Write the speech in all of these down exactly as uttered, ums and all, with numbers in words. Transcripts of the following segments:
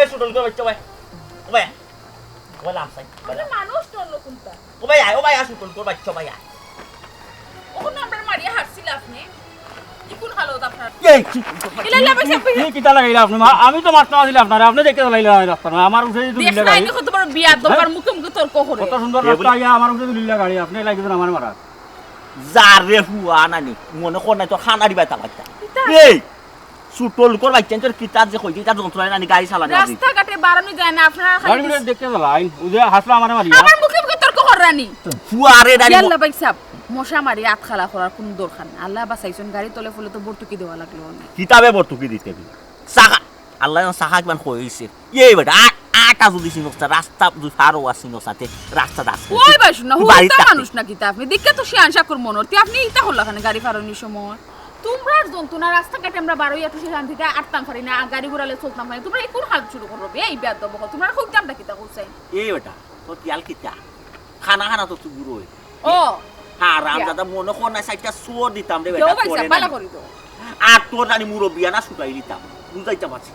এ, সুটল কর বাচ্চা ভাই। ও ভাই। ও ভাই, লাম সাই। আপনি মানুষ তো অন্য কোনটা? ও ভাই, আয়, ও ভাই, আয়, সুটল কর বাচ্চা ভাই, আয়। ওখানে আমরা মারিয়া হারছিল আপনি। কি কোন হালত আপনার? এই, কি, কি, ইলা, ইলা, ভাই সাহেব, ভাই সাহেব। কি কিতা লাগাইলা আপনি? মা, আমি তো মারতে আসলে আপনারে, আপনি দেখে লাগাইলা রাস্তা না। আমার উঠে যদি দেখছ না, লাগাই। ইনি কত বড় বিয়াদব, হ্যাঁ? আর মুখে মুখে তর্ক করে। কত সুন্দর এ রাস্তা বলে- আইয়া আমার উঠে যদি গাড়ি, আপনি লাগিয়েছেন আমার মারা। যা রে হুয়া নানি, মনে কর না তোর খানারি বাইতা বাইতা। কিতা? এই, সুটল কর বাইচ্চান তোর কিতা যে কইছে, ইতা যন্ত্রণা নানি গাড়ি চালানি আদি। রাস্তাঘাটে বাড়ানো যায় না, আপনারা খালি গাড়ি গুলো দেখতে চালাইন, ওই যে হাসলো আমারে মারিয়া। আমার মুখে মুখে তর্ক কররানি। ফুয়ারে নানি ইয়াল্লা ভাই সাহেব, মশা মারি আত খালা করার কোনো দরকার নাই। আল্লাহ বাঁচাইছন, গাড়ি তলে ফলে তো ভর্তুকি দেওয়া লাগলো অনেক। কিতাবে ভর্তুকি দিতে দিল? চাকা, আল্লাহ যেন চাকা কিমান কই হইছে। এই বেটা, আ-, আটা যদি চিনস না, রাস্তা যদি ফারো আর চিনস না, তে রাস্তা দাস করে। ওই ভাই শুনো, তুই বাড়ির হুরুতা থাকতে। মানুষ না কিতা আপনি? দেখে তো শিয়ান শাকুর মনর। তে আপনি ইতা করলা কেন গাড়ি ফারনির সময়? তোমরার যন্ত্রণা, রাস্তাঘাটে আমরা বারোই একটু সে শান্তিতে আটতাম পারি না, গাড়ি ঘোড়ালে চলতাম পারি না। তোমরা এই কোন হাল শুরু করো বে? এই বেয়াদব বকল, তোমরা কইতাম না কিতা কইছাই? এই বেটা, তোর খিয়াল কিতা? খানা খানা তো তুই বুড়ো হয়ে। ও। হারাম ইয়া। দাদা, মনে কর না, সাইডটা সুয়ো দিতাম রে দেও বেটা, ভাই করে সাহেব, না। বালা করি দেও। আর তোর জানি মুরব্বিয়ানা ছুটাই দিতাম, বুঝাইতাম আছি।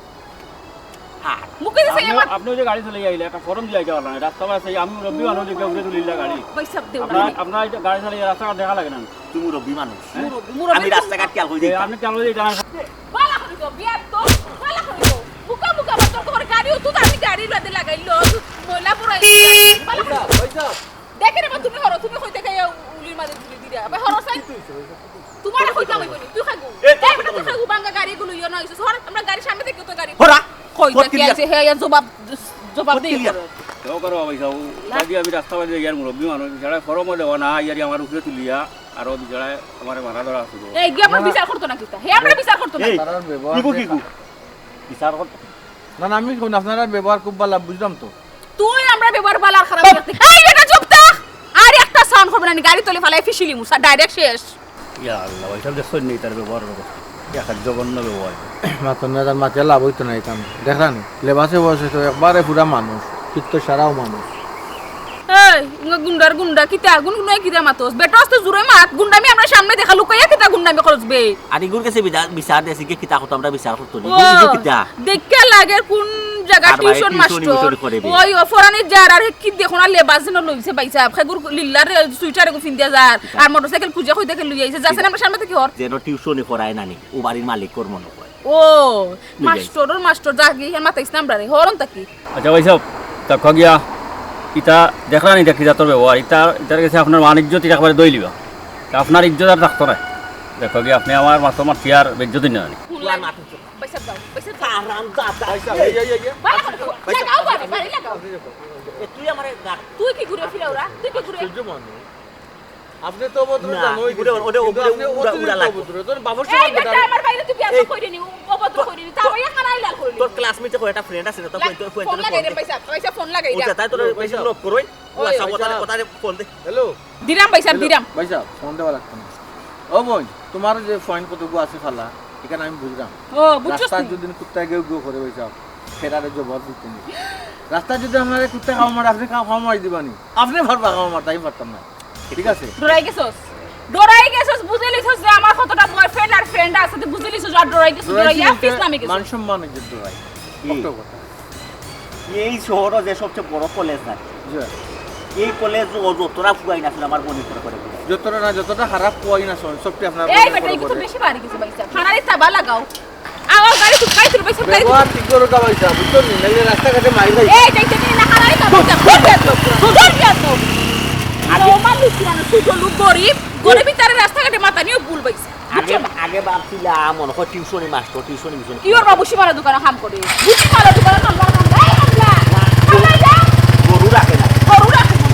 হারাম। মুখে দিছে আপনি, আমার আপনি ওই যে গাড়ি চলে আইলে, একটা ফর্ম দিয়ে আইতে পারলাম না। রাস্তা বাসে আমি মুরব্বি মানুষ দেখে উঠে তুলিলা গাড়ি। ভাই সাহেব, দেও না। আপনার, আপনার এই যে গাড়ি চালিয়ে রাস্তাঘাট দেখা লাগে না। তুই মুরব্বি মানুষ। মুরব্বি, মুরব্বি আমি রাস্তাঘাট খেয়াল করে এ, দিতাম। আপনি খেয়াল করে দিতাম। বালা করি দেও, বিয়ার তো, বালা করি দেও। মুখা মুখা আমার তর্ক করে গাড়ি, ও তো আমি গাড়ি লাদে লাগাইলো, ময়লা পুরাই বালা করি দেও। ভাই সাহেব। দেখে রে বা, তুমি হরো, তুমি কই থেকে উলির মাঝে তুলি দিরা? আবে হরো সাই। তোমারে কইতাম অইবো নি, তুই খাগু। এ, এই বেটা, তুই খাগু, ভাঙ্গা গাড়ি গুলো ইয়ে নয়, হর, আমরা গাড়ি সামনে থেকে তো গাড়ি। হরা। কই কত দেখি clear? আছে, হে, ইয়া জবাব, জবাব কত দেই clear? করে। কেউ করো ভাই সাহেব, না। বাদি আমি রাস্তা বাদে ইয়ার মুরব্বি মানুষ, যারা ফরম দেওয়া না, ইয়ারি আমার উপরে তুলিয়া, আরো যারা আমার মারা ধরা আছে গো। এই গিয়ে আমরা না, না। বিচার করতো না কিতা? হে, আমরা বিচার করতো না। এই, তারার ব্যবহার কিগু, যে কিগু? বিচার কর। না, না, আমি কই না, আপনারা ব্যবহার খুব ভালা, বুঝলাম তো। তুই আমরা ব্যবহার ভালা আর খারাপ দেখতে। এই বেটা চুপ থাক। আর একটা সাউন্ড করবে না, গাড়ি তলে ফালাই ফিশিলি মুসা, direct শেষ। ইয়া আল্লাহ, ভাই সাহেব দেখছইন নি তার ব্যবহারের অবস্থা? এক জঘন্য ব্যবহার। মাতন না, তার মাতিয়া লাভ হইতো না এই কাম। দেখরা নি, লেবাসে বসে তো একবারে পুরা মানুষ, চিত্ত সারাও মানুষ। এই, ইঙ্গা গুন্ডার গুন্ডা, কিতা? গুন গুন কিতা মাতস? বেটা আস্তে জুরে মাত, গুন্ডামি আমরা সামনে দেখা লুকাইয়া কিতা গুন্ডামি করস বে? আর ইগুর গেছে বিদা-, বিচার দেছি, কে কিতা করতো আমরা বিচার করতো নি। ও, ইগু কিতা? দেখিয়া লাগে কোন জায়গা আর ভাই টিউশন টিউশনি মাস্টার। মিশনি করে বে। ওই, ও ফরানি যার আর হে কি দেখো না লেবাস যেন লইছে ভাই সাহেব। খেগুর লিল্লার সুইটার এগু ফিন্দিয়া যার। আর মোটরসাইকেল খুঁজে কই দেখে লই আইছে। যাচ্ছে না আমরা সামনে থেকে হর। যেন টিউশনি পড়ায় নানি, ও বাড়ির মালিক কর মনে হয়। ও, মাস্টর, ওর মাস্টর, যা কি, এর মাথায় ইসলাম রে, হরন তা কি? আচ্ছা ভাই সাহেব, তা খা গিয়া, ইতা দেখরা নি, ইতা কি জাতর ব্যবহার, ইতা, ইতার গেছে আপনার মান ইজ্জত ইতা একবারে দই লিবা। তা আপনার ইজ্জত আর থাকতো না। দেখো গিয়া, আপনি আমার মাথা মারছি আর বেজ্জতি না জানি। ফোন লাগাই। ভাই সাহেব যাও, ভাই সাহেব যাও। হারাম দাদা। ভাই সাহেব, এই, এই, এই, এই। ভাই সাহেব, ভাই সাহেব, লাগাও, বাড়ি, বাড়ি লাগাও। এ, তুই আমারে গাড়। তুই কি ঘুরে ফিরে ওরা? তুই কি ঘুরে? আশ্চর্য মানুষ। আপনি তো অভদ্র না, জানোই ওটা, কিছু, ওটা, কিন্তু ওটা, আপনি ওটা, ওটা অতিরিক্ত লাগবে। অভদ্র। তোর বাবুর এই সময় বেটা, বেটা আমার বাইরে তুই বিয়া এই কইরে নি, অভদ্র তো-, কইরে নি, তাও তো-, ইয়া খানাই লাল করিনি। তোর ক্লাসমেটে কয়টা ফ্রেন্ড আছে না? তো লাগ-, কই, তো কই, ফোন তো লাগাই ফোন দে, দে। পয়সা, পয়সা ফোন লাগাই ওটা দে। তাই তোর হ্যালো, বেশি পয়সা। লোভ করই। ও ওই, আচ্ছা, ওই, ওটা, ওই। ওটা ফোন দে। হ্যালো। দিলাম পয়সা, হ্যালো। দিলাম। পয়সা, ফোন দেওয়া লাগতো না। ও বোন, তোমার যে পয়েন্ট কতগু আছে ফালা, এখানে আমি বুঝলাম। ও, বুঝছস রাস্তায় তুই? যদি কুত্তায় গেউ গেউ করে পয়সা, ফেরারে জবাব দিতে নেই। রাস্তায় যদি আপনারে কুত্তায় খাওয়া মারে, আপনি খাওয়া, খাওয়া মারি দিবানি। আপনি পারবা খাওয়া মারতে, আমি পারতাম না। ঠিক আছে? ডরাই গেছস? ডরাই গেছস, বুঝে লিছস যে আমার কতটা বয়ফ্রেন্ড আর ফ্রেন্ড আছে, তুই বুঝে লিছস আর ডরাই গেছস, ডরাই ডরাইয়া গেছস, ফিস নামে গেছস। মান সম্মান ইজ্জত ডরাই। কি? কত কথা। এই শহরো যে সবচেয়ে বড় কলেজ না? জি। এই কলেজ ও যতটা ফুয়াইন আছে আমার বোনের করে করে। যতটা না, যতটা খারাপ ফুয়াইন আছে, সবটি আপনার এই বোনের বেটা, করে এই তো করে। বেশি বাড়ি গেছে ভাই সাহেব। খানারে তাবা লাগাও। আও, আও, গাড়ি তুল, গাড়ি তুল, ভাই সাহেব, গাড়ি তুল। ব্যবহার ঠিক করো, ভাই সাহেব, বুঝছো নি? নাইলে রাস্তাঘাটে মাইর খাই। এই, যাইতে দিন না, হারাই তো, বুঝ, বুঝ, বুঝ, বুঝ, বুঝ। আর ও মানুষ, মানুষ, ছোট লোক, গরিব, গরিব তারা রাস্তাঘাটে মাথা নিয়ে ভুল পাইছে। আগে, বুঝছো না? আগে ভাবছিলাম মনে হয় টিউশনি মাস্টার, টিউশনি মিশন। কি ওর বাবু সীমানা দোকানে কাম করে? বুঝি ভালো দোকানে কাম করে, কাম করে। এই, আমরা, আমরা যা। গরু রাখে না। গরু রাখে না।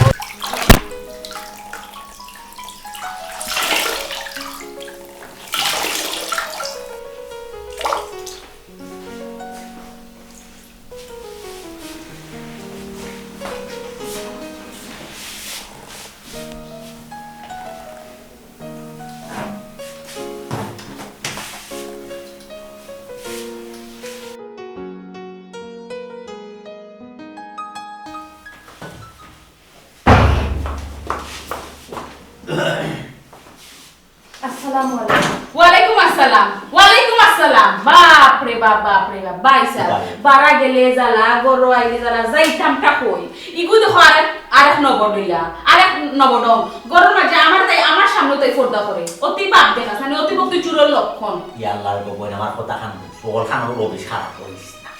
আসসালামু আলাইকুম। ওয়ালাইকুম আসসালাম। ওয়ালাইকুম সালাম, বাপ রে বাপ, বাপ রে বাপ, ভাইসাব, বাবা। বারা গেলে জ্বালা, ঘরো আইলে জ্বালা, যাইতামটা কই? ইগু দেখো আরেক, আরেক নবর লইলা, আরেক নবর নম। ঘরর মাঝে আমার তাই, আমার সামনে তাই পর্দা করে। অতি পাপ দেখাস, মানে অতি ভক্তি চুরর লক্ষণ। ইয়া আল্লাহর গো বইন, আমার কথা খান, সকল খান রবিশ খারাপ করিস না।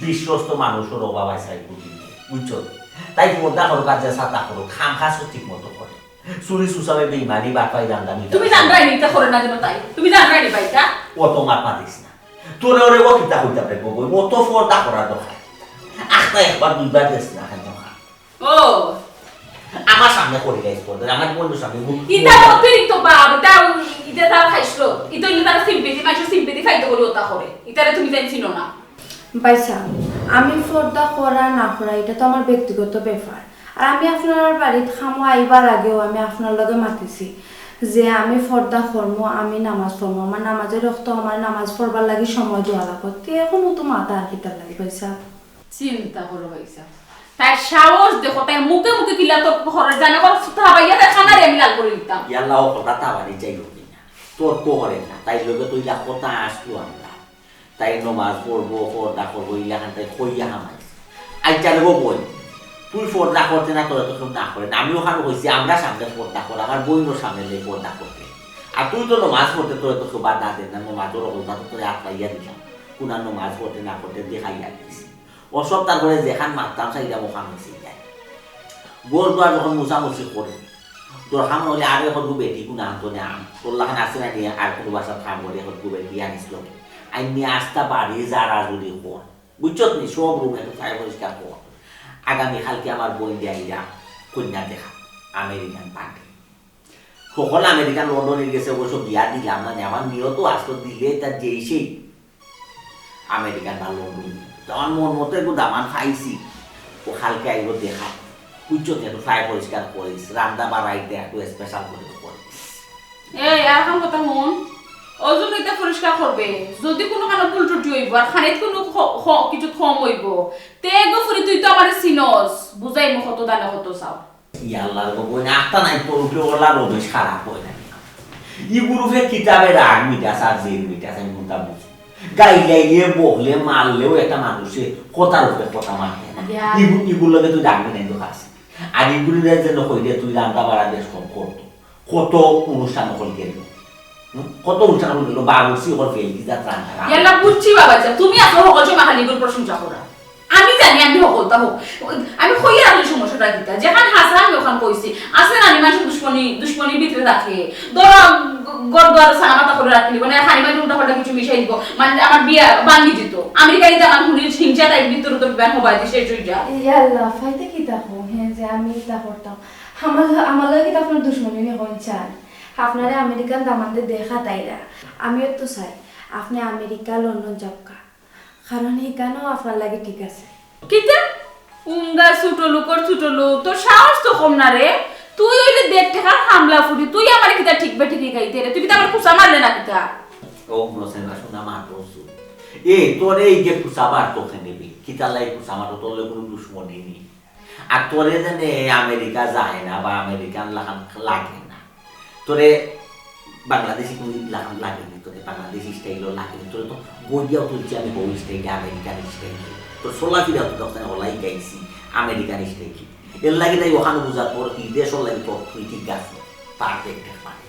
বিশ্বস্ত মানুষর অভাব আছে, বুঝি, বুঝছো? তাই পর্দা করো, কাজে ছাতা করো, খাম খাস ঠিক মতো করে। চুরি চুসাবে বেইমানি, বাটপারি, রান্দানি। তুমি জানরায় নি ইতা করে না যেন তাই? তুমি জানরায় নি বা ইতা? অত মাত মাতিস না। তোরে ওরে ও কিতা কইতাম রে গো বইন, অত পর্দা করার দরকার। আখতা একবার দুইবার দেস না কেন দরকার? ও। আমার সামনে করি গাইস পর্দা, আমার বন্ধুর সামনে মুখ ইতা অতিরিক্ত পাপ, ইতা, ইতা তার খাইছলত। ইতা অইলে তার sympathy, মানুষর sympathy পাইতে করি ওটা করে। ইতারে তুমি তাই চিনো না। ভাইসাব, আমি পর্দা করা না করা, ইটা তো আমার ব্যক্তিগত ব্যাপার। আর আমি আপনার বাড়িত খামো আইবার আগেও আমি আপনার লগে মাতিছি যে আমি পর্দা করমু, আমি নামাজ পড়মু, আমার নামাজের রক্ত, আমার নামাজ পড়বার লাগি সময় দেওয়া লাগবো। তে এখন তো মাতা আর কিতার লাগি, ভাইসাব? চিন্তা করো, ভাইসাব। তাই সাহস দেখো, তাই মুখে মুখে কিলা তো ঘরে জানে করো, সুতা হাবাইয়া তাই খানারে আমি লাল করে দিতাম। ইয়াল্লা, ও কথা তাবারি চাইও কি না, তর্ক করে না, তাই লগে তো ইলা কথা আসলো আমরা। তাই নমাজ পড়বো, পর্দা করবো, ইলাখান তাই কইয়া হামাইছে। আইচ্ছা রে গো বইন, তুই পর্দা করতে না, তোরে তো কেউ না করে না। আমি ওখানে কইছি, আমরা সামনে পর্দা কর, আমার বইনর সামনে লই পর্দা করতে। আর তুই তো নমাজ পড়তে, তোরে তো কেউ বাধা দেয় না, নমাজর অবস্থা তো তোরে আটকাইয়া দিলাম। কোনা নমাজ পড়তে না পড়তে দেখাইয়া দিছি। ও সব তারপরে যেখান মারতাম চাইলাম, ওখান হয়েছে যায়। ঘর দুয়ার যখন মোছামুছি করে, দরকার মনে হলে আরো এখন বেটি কোন আনতো না আন। তোর লাখান আছে না নিয়ে আর কোনো বাসা থাম করে এখন বেটি আনিস লোকে। আই নিয়ে আস্তা বাড়ি যারা যদি কর। বুঝছত নি? সব রুমে একটু ফায়ার পরিষ্কার কর। আগামী কালকে আমার বইন দিয়া আইরা কন্যা দেখা, আমেরিকান পার্টি। সকল আমেরিকান লন্ডনে গেছে, অবশ্য বিয়া দিলাম না, আমার নিয়ত আসলো দিলে তার যেই সেই আমেরিকান বা লন্ডন। তো আমার মন মতো একটু দামান পাইছি, ও কালকে আইব দেখা। বুঝছত নি? একটু ফায়ার পরিষ্কার করিস, রান্দা বাড়াইতে একটু স্পেশাল করে করিস। এই, আর এখন কথা হুন, ওজন এটা পরিষ্কার করবে, যদি কোনো কারণে ভুল ত্রুটি হইব আর খানিত কোনো খ-, খ-, কিছু কম হইব, তে গো ফুরি তুই তো আমার সিনস, বুঝাই মু কত দানে কত চাও। ইয়া আল্লাহর গো, বইন, আখতা নাই, তোর উপরে ওলা রবিশ খারাপ হয় না। ই গ্রুপে কিতাবে রাগ মিটাস আর জের মিটাস, আমি কোনটা বুঝি? গাইলে, বকলে, মারলেও একটা মানুষে কথার উপরে কথা মারতে না। ইয়া। ইগু-, ইগুর লগে তুই রাগ মিটাই তো খাস। আর ইগুলি যে নকই দে, তুই রান্দা বাড়া বেশ কম করতো। কত অনুষ্ঠান হল গেল। হুম? কত অনুষ্ঠান হল গেল, বাবুর্চি হল ফেল, কি জাত রান্না। ইয়াল্লা, বুঝছি বাবা, যা, তুমি এত হকল সময় খালি এগুলো প্রশংসা করা। আমি জানি আমি হকলতা হোক। আমি কইয়া রাখলে সমস্যাটা কিতা? যেখান হাসা আমি ওখান কইছি। আছে না, আমি মানুষের দুশমনি, দুশমনির ভিতরে রাখে। ধরো, গ-, ঘর দুয়ার সালামত করে রাখলি, মানে, খালি মানে উল্টা পাল্টা কিছু মিশাই দিব। মানে, আমার বিয়া ভাঙি দিত। আমেরিকা গিয়ে আমার হুনির হিংসা তাই ভিতরে তো বিমান হবাই দিয়ে শেষ হয়ে যায়। ইয়াল্লা, ফাইতে কিতা কো? হ্যাঁ, যে আমি ইতা করতাম। আমার ল-, আমার লগে কিতা আপনার দুশমনি নি হন চান? আপনারে আমেরিকান দামান্দে দেখা তাইরা। আমিও তো চাই, আপনি আমেরিকা, লন্ডন যাওকা। কারণ এখানেও আপনার লাগি ঠিক আছে। কিতা? উঙ্গা ছোট লোকর ছোট লোক, তোর সাহস তো কম না রে। তুই হইলে দেড় টাকার হামলা ফুরি, তুই আমার কিতা ঠিক বে ঠিক গাইতে রে? তুই কিতা আমার কুচা মারলে না কিতা? ও হোসেন, শোনা মা, তোর চুপ। এ, তোর এই যে কুচা মার তোকে নেবি, কিতা লাই কুচা মার, তোর লগে কোনো দুশমনি নেই। আর তোরে যেন এ আমেরিকা যায় না বা আমেরিকান লাখান লাগে না, তোরে বাংলাদেশি কোনো লাখান লাগে নি, তোরে বাংলাদেশি স্টাইলও লাগে নি, তোরে তো বইয়াও তুলছি আমি বউ স্টাইলে, আমেরিকান স্টাইলে, তোর চলাফিরা তো তখন ওলাই গাইছি আমেরিকান স্টাইলে। এর লাগে তাই ওখানে বুঝার পর কি দেশও লাগে তোর, তুই ঠিক আছে, পারফেক্ট একবারে।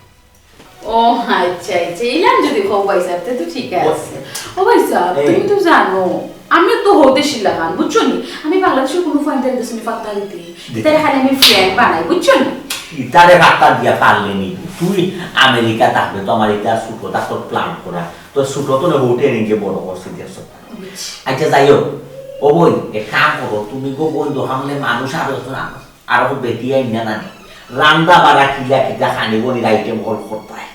ও আচ্ছা, আচ্ছা, ইলাম যদি কও ভাইসাব, তে তো ঠিক আছে। ও ভাইসাব, এই। তুমি তো জানো, আমি তো হদেশি লাখান, বুঝছো নি? আমি বাংলাদেশের কোনো ফয়েন্টার দেশে পাত্তা দিতে, দিতে। তাহলে খালি আমি ফ্রেন্ড বানাই, বুঝছো নি? ইতারে পাত্তা দিয়া পারলে নি? তুই আমেরিকা থাকবে, তো আমার এটা ছোট, তার তোর প্ল্যান করা, তো ছোট তো না, হোটেল নিজে বড় করছে দেশ। বুঝছি। আচ্ছা, যাই হোক, ও বই, এক কাম করো, তুমি গো বই দোকানে মানুষ আর হতো না, আর ও বেটি আইন না নানি, রান্দা বাড়া কিলা কিতা খানি বনির আইটেম হল করতায়।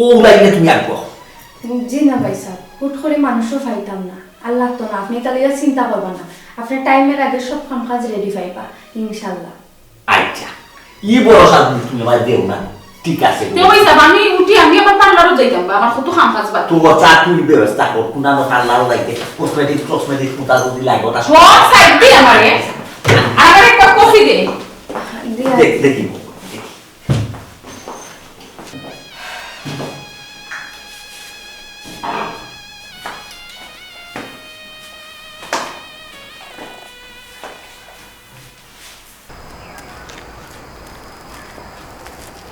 ও লাইনে তুমি আর কও। জি না ভাইসাব, হুট করে মানুষও পাইতাম না। আর লাগতো না, আপনি তাহলে আর চিন্তা করবা না। আপনি টাইমের আগে সব কাম কাজ রেডি পাইবা, ইনশাল্লাহ। আচ্ছা, ই ভরসা তুমি, তুমি আমায় দেও না। ঠিক আছে। তে ভাইসাব, আমি উঠি, আমি আবার পার্লারও যাইতাম, বা আমার কত কাম কাজ বাকি। তো চা তুই ব্যবস্থা কর, কোনানো পার্লারও যাইতে, কসমেটিক, কসমেটিক কোথা যদি লাগে, ওটা সব সাইড দিয়ে আমারে, আমার একটা কফি দে। জি, দেখ, দেখি।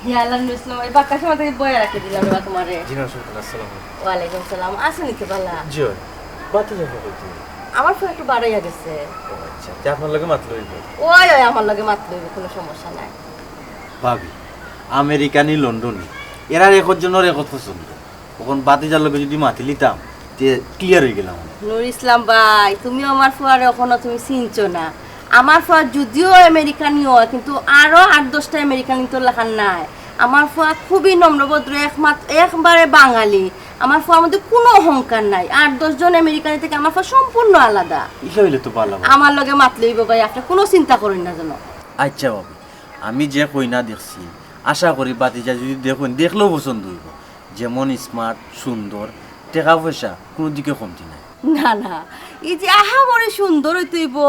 ইয়া আল্লাহ, নুরুল ইসলাম, এই বাক্কা সময় থাকি বইয়া রাখি দিলাম রে বা তোমারে। জি না, শুক্রিয়া, আসসালামু আলাইকুম। ওয়ালাইকুম সালাম। আছো নি তো বালা? জি অয়। বাতিজা কই? আমার ফুয়া একটু বারইয়া গেছে। ও আচ্ছা, তে আপনার লগে মাতলে অইবো? ওই, ওই, আমার লগে মাতলে অইবো, কোনো সমস্যা নাই। ভাবি, আমেরিকানি, লন্ডনি, এরার একজনর এক পছন্দ। অখন বাতিজার লগে যুদি মাতিলিতাম, তে clear অইগেলাম। নুরুল ইসলাম ভাই, তুমিও আমার ফুয়ারে অখনো তুমি চিনছো না। আমার ফুয়া যুদিও আমেরিকানি অয়, কিন্তু আরো আট দশটা আমেরিকানি তো লাখান নাই। আমার ফুয়া খুবই নম্রভদ্র, একমাত-, একবারে বাঙালি। আমার ফুয়ার মধ্যে কোনো অহংকার নাই। আট দশ জন আমেরিকানি থাকি আমার ফুয়া সম্পূর্ণ আলাদা। ইটা অইলে তো বালা। আমার লগে মাতলে অইবো ভাই, আপনে কোনো চিন্তা করইন না যেন। আচ্ছা ভাবি, আমি যে কইনা দেখছি, আশা করি বাতিজায় যুদি দেখইন, দেখলেও পছন্দ অইবো। যেমন smart, সুন্দর, টেকা পয়সা কোনো দিকে কমতি নাই। না, না, এই যে আহামরি সুন্দর অইতে অইবো,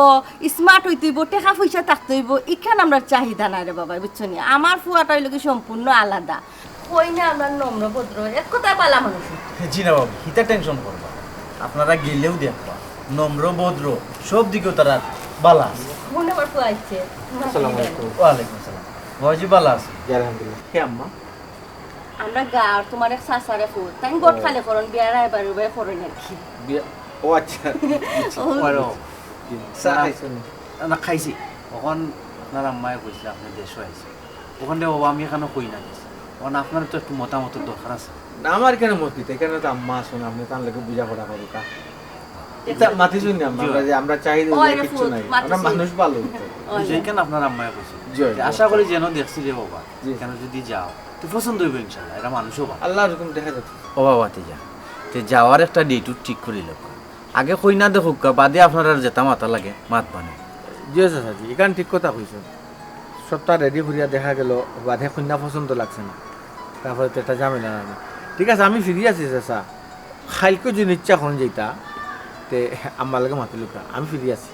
smart অইতে অইবো, টেকা পয়সা থাকতে অইবো, ইখান আমরার চাহিদা নাই রে বাবা, বুঝছো নি? আমার ফুয়াটা অইলো কি সম্পূর্ণ আলাদা। কইনা আমরার নম্র ভদ্র, এক কথায় বালা মানুষ। জি না বাবা, ইতা tension করবা, আপনারা গেলেউ দেখবা, নম্র ভদ্র, সব দিকেউ তারা বালা আছে। মনে আমার ফুয়া আইছে। আসসালামু আলাইকুম। ওয়ালাইকুম আসসালাম। বাবাজি বালা আছে? জি, আলহামদুলিল্লাহ। কে আম্মা? আমরা গাঁওর তোমার এক চাচারে ফুত, তাইন গট খালি করইন, বিয়ার আইবার উবাই করইন আর কি। বিয়া-, ও আচ্ছা, আচ্ছা। ও। ওরে, ও। চা খাইছো নি? না, না, খাইছি। অখন আপনার আম্মায় কইছিল আপনে দেশো আইছইন। অখন দে বাবা, আমি ইখানো কইনা গেছি। অখন আপনার তো একটু মতামতর দরকার আছে। না, আমার ইখানো মত কিতা, ইখানো তো আম্মা আছইন, আপনে তান লগে বুঝাপড়া করুক্কা। ইতা মাতিছইন না, আমরা যে আমরা চাই যে ওই রে কিচ্ছু ফুত, নাই। আমরা মাতিছইন। মানুষ ভালো তো। ওই। যেখান আপনার আম্মায় কইছে। জি, জি। আশা করি যেন দেখছি রে বাবা, জি। কেন যদি যাও, তো পছন্দ অইবো ইনশাআল্লাহ, এরা মানুষও ভালো। আল্লাহর হুকুম দেখা যাবে। ও বাবা, তে যা। তে যাওয়ার একটা date ঠিক করিলাউক্কা। আগে কইনা দেখুক্কা, বাদে আপনারার যেতা মাতা লাগে, মাতবানে। জি, চাচাজি, ইখান ঠিক কথা কইছইন। সবতা ready করিয়া দেখা গেল, বাদে কইনা পছন্দ লাগছে না। তারপরে তো একটা ঝামেলা নানি। ঠিক আছে, আমি free আছি, চাচা। কাইলকু যদি ইচ্ছা করইন যাইতা, তে আম্মার লগে মাতিলাউক্কা, আমি free আছি।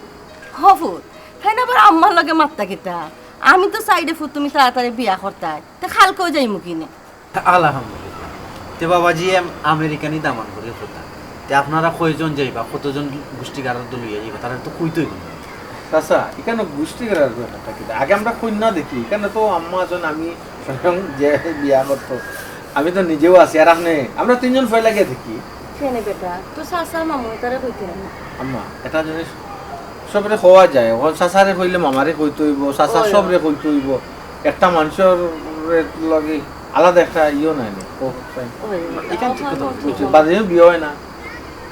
হ ফুত, তাইন আবার আম্মার লগে মাততা কিতা? আমি তো চাই রে ফুত তুমি তাড়াতাড়ি বিয়া করতায়, তে কাইলকু যাইমু কিনে। আলহামদুলিল্লাহ। তে বাবাজি, এম আমেরিকানি দামান করি কথা। তে আপনারা কয়জন যাইবা, কতজন গুষ্টিগারার দল লইয়া যাইবা, তারা তো কইতই অইবো। চাচা, ইখানো গুষ্টিগারার ব্যাপারটা কিতা? আগে আমরা কইনা দেখি, ইখানো তো আম্মা আছইন, আমি স্বয়ং যে বিয়া করতো, আমি তো নিজেও আছি, আর আপনে, আমরা তিনজন পয়লা গিয়া দেখি। কেনে বেটা, তো চাচা মামু তারা কইতে না? আম্মা, একটা জিনিস সবরে কওয়া যায়, অখন চাচারে কইলে মামারে কইতে অইবো, চাচা ওই। সবরে কইতে অইবো, একটা মানুষর লগে আলাদা একটা ইয়ে নাই নি। ও, fine। ওই, ইখান ঠিক কথা। বাদেও বিয়া অয় না।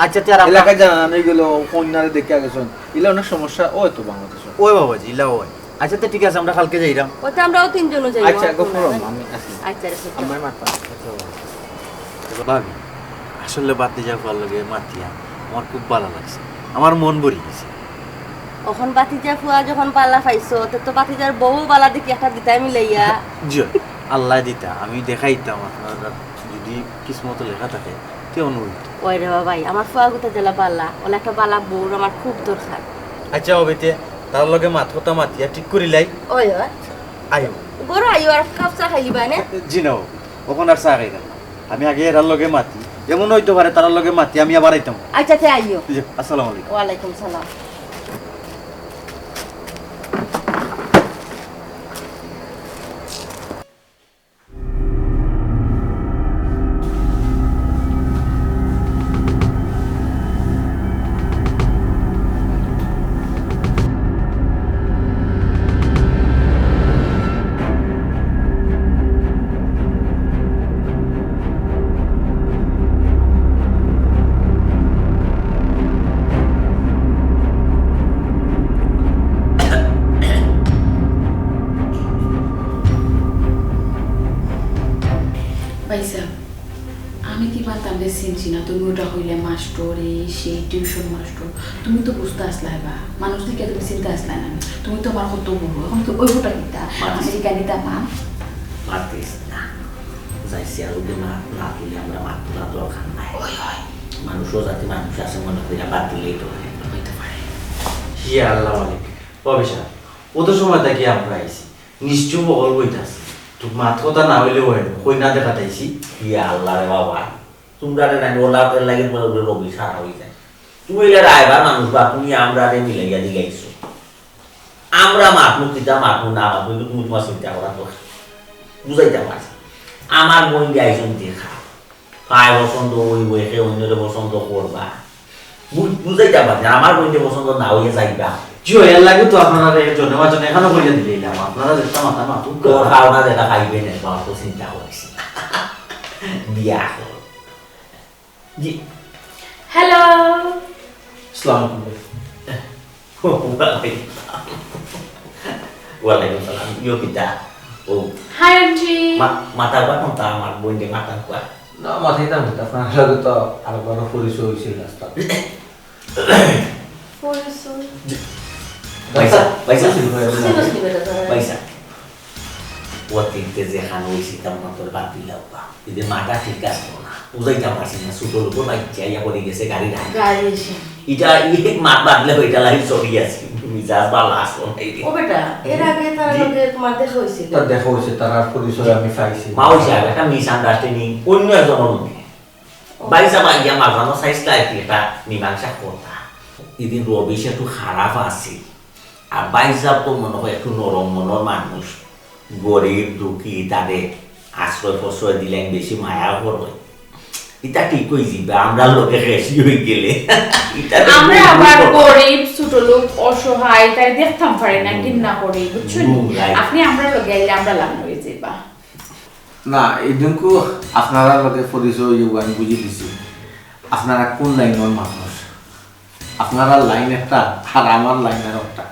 আচ্ছা, তে আর আমরা এলাকায় জানা নাই গেল, কইনারে দেখিয়া গেছইন। ইলা অনেক সমস্যা অয় তো বাংলাদেশো। ওই বাবাজি, ইলা অয়। আচ্ছা, তে ঠিক আছে, আমরা কাইলকু যাইরাম। ওতে আমরাও তিনজনও যাইমু, আচ্ছা, আর গো, কোনো ফরম, নাই। আমি আসি। আচ্ছা, রে, ঠিক আছে। আমায় মাত পান। আচ্ছা, বাবা। ভাবি, আসলে বাতিজা ফুয়ার লগে মাতিয়া আমার খুব বালা লাগছে, আমার মন ভরি গেছে। অখন বাতিজা ফুয়া যখন বালা পাইছো, তে তো বাতিজার বউ বালা দেখি একটা দিতায় মিলাইয়া। জি, আল্লায় দিতা, আমি দেখাইতাম আপনারা যদি কিসমতো লেখা থাকে, তে অনুরোধ। ওই রে বাবাই, আমার ফুয়া গুতা যেলা বালা, অলা একটা বালা বউর আমার খুব দরকার। আচ্ছা, অইবো তে, তার লগে মাত কথা মাতিয়া ঠিক করিলাই। ওই, ওই। আইও। ঘরো আইও, আর কাপ চা খাইলিবায় নে? জি না, অখন আর চা খাইতাম না। আমি আগে এরার লগে মাতি, এমন অইতো পারে তারার লগে মাতি আমি আবার আইতাম। আচ্ছা, তে আইও। জি, আসসালামু আলাইকুম। ওয়ালাইকুম সালাম। ভাইসাব, আমি কিবা তানরে চিনছি না, তুমি ওটা কইলে মাস্টর, এই সেই টিউশন মাস্টর, তুমি তো বুঝতা আছলায় বা, মানুষ দেখিয়া তুমি চিনতা আছলায় না, তুমি তো আমার কত বড়, অখন কি অইবোটা কিতা? মাতিস। আমেরিকানি দামান। মাতিস না। যাইছি আর ওদের না, না তুলে আমরা মাতবো না, দরকার নাই। ওই, ওই। মানুষও যাতে মানুষ আছে মনে কইরা বাদ দিলেই তো হয়। অইতে পারে। ইয়া আল্লাহ মালিক, ও বিশাল, অত সময় থাকি আমরা আইছি। নিশ্চয় বগল বইতাছে। তো মাত কথা না অইলে অয় না, কইনা দেখাত আইছি। ইয়া আল্লাহ রে বাবা, তুমরারে নানি ওলা ওলা লাগে বলে বলে রোগী সারা অই যায়। তুমি এলা রায়বার মানুষ বা তুমি আমরারে মিলাইয়া দিলাইছো। আমরা মাতমু কিতা মাতমু না মাতমু, ইটা তুমি তুমার চিন্তা করার দরকার। বুঝাইতাম পারছি। আমার বইন দিয়া আইছইন দেখা। তাই পছন্দ অইবো, একে অইন্যরে পছন্দ করবা। বু-, বুঝাইতাম পারছি। আমার বইন যে পছন্দ না অইয়া যাইবা। জি, এর লাগি তো আপনারা এই জনে মাঝে এখানো কইয়া দিলাম। আপনারা যেটা মাথা মাথুক। তোর খাওনা যেটা খাইবে না, বাবা তো চিন্তা করিস না। বিয়া কর। জি। হ্যালো। আসসালামু আলাইকুম। ওয়ালাইকুম সালাম। ইয়ো কিতা? ও। Hi aunty. মা-, মাতার বা কোনটা আমার বইন যে মাতার বা? না, মাথায় না, মাথা আপনার লগে তো আরো বড় পরিচয় হইছিল রাস্তা। পরিচয়? জি। পয়সা, পয়সা। পয়সা ছিল, পয়সা। ছিল, ছিল, বেটা, ধরো। পয়সা। ও তিনটে যেখানে হইছে, তেমন তোর বাদ দিলাম বা। যদি মাথা ঠিক আছে না, বুঝাইতাম পারছি না, ছোট লোক বাচ্চা ইয়া পড়ে গেছে গাড়ি রাখে। গাড়ি এসে। এটা, এই মাত বাদলে ওইটা লাই চলি আছে। মিজাজ বা লাশ কোন এই ও বেটা, এর আগে তার জি। লগে তোমার দেখা হইছে? তার দেখা হইছে, তার আর পরিচয় আমি পাইছি। মা হইছে আর একটা মিসআন্ডারস্ট্যান্ডিং, অন্য একজনের মধ্যে। ও। ভাইসাব আইয়া মাঝানো চাইছলা আর কি, একটা মীমাংসা কথা। এদিন রবিশ একটু খারাপ আছে, আর ভাইসাব তো মনে হয় একটু নরম মনের মানুষ, গরিব দুঃখী তারে আশ্রয় প্রশ্রয় দিলেন, বেশি মায়া করো। এটা ঠিক হয়ে যাবে, আমরা লোকে বেশি হয়ে গেলে। এটা তো আমরা আবার গরিব, ছোট লোক, অসহায়, তাই দেখতাম পারি না, হুম। ঘৃণা করি, বুঝছেন? হুম, right। আপনি আমরা লোকে আইলে আমরা লাভ হয়ে যাইবা। না, এদিনকু আপনারা লগে পরিচয় হইব, আমি বুঝি দিছি। আপনারা কোন লাইনের মানুষ? আপনারা লাইন একটা, আর আমার লাইন আর একটা।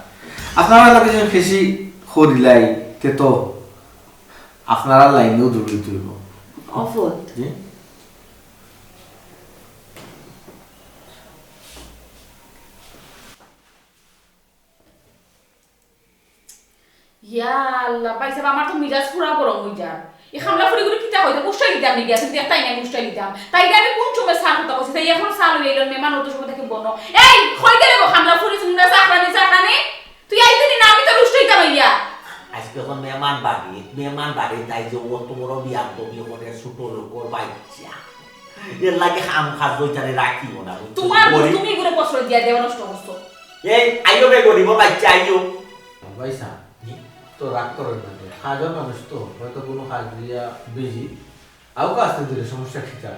আপনারা লগে যদি বেশি করিলাই, তে তো আপনারা লাইনেও দৌড়িতে হইব। অফত। জি? ইয়া আল্লাহ, ভাইসাব, আমার তো মিজাজ পুরা গরম হই যার। এই খামলা ফুরি গুলো কিতা হইতো? গুষ্টা দিতাম নি গিয়া, তুমি দেখতাই না গুষ্টা দিতাম। তাই গিয়া আমি কোন সময় চা কথা কইছি, তাই এখন চা লই এলো, মেহমান অত সময় থেকে বনো। এই, কই গেলে গো খামলা ফুরি, তোমরা চা খানি, চা খানি? তুই আইতে নি না, আমি তো গুষ্টা দিতাম ইয়া। আজকে এখন মেহমান বাড়ি, মেহমান বাড়ি, তাই যে অত বড় বিয়াদবি করে ছোট লোকর বাচ্চা। এর লাগে খাম খাজ লইতারে রাখিও না, বুঝছো? তোমার গরিব। তুমি এগুলো প্রশ্রয় দিয়া দেওয়া নষ্ট করছো। এই, আইও বে গরিব, বাচ্চা, আইও। ভাইসাব, জি। তো রাগ করেন না তো। কাজের মানুষ তো, হয়তো কোনো কাজ দিয়া busy। আউক আস্তে ধীরে, সমস্যা কিতা?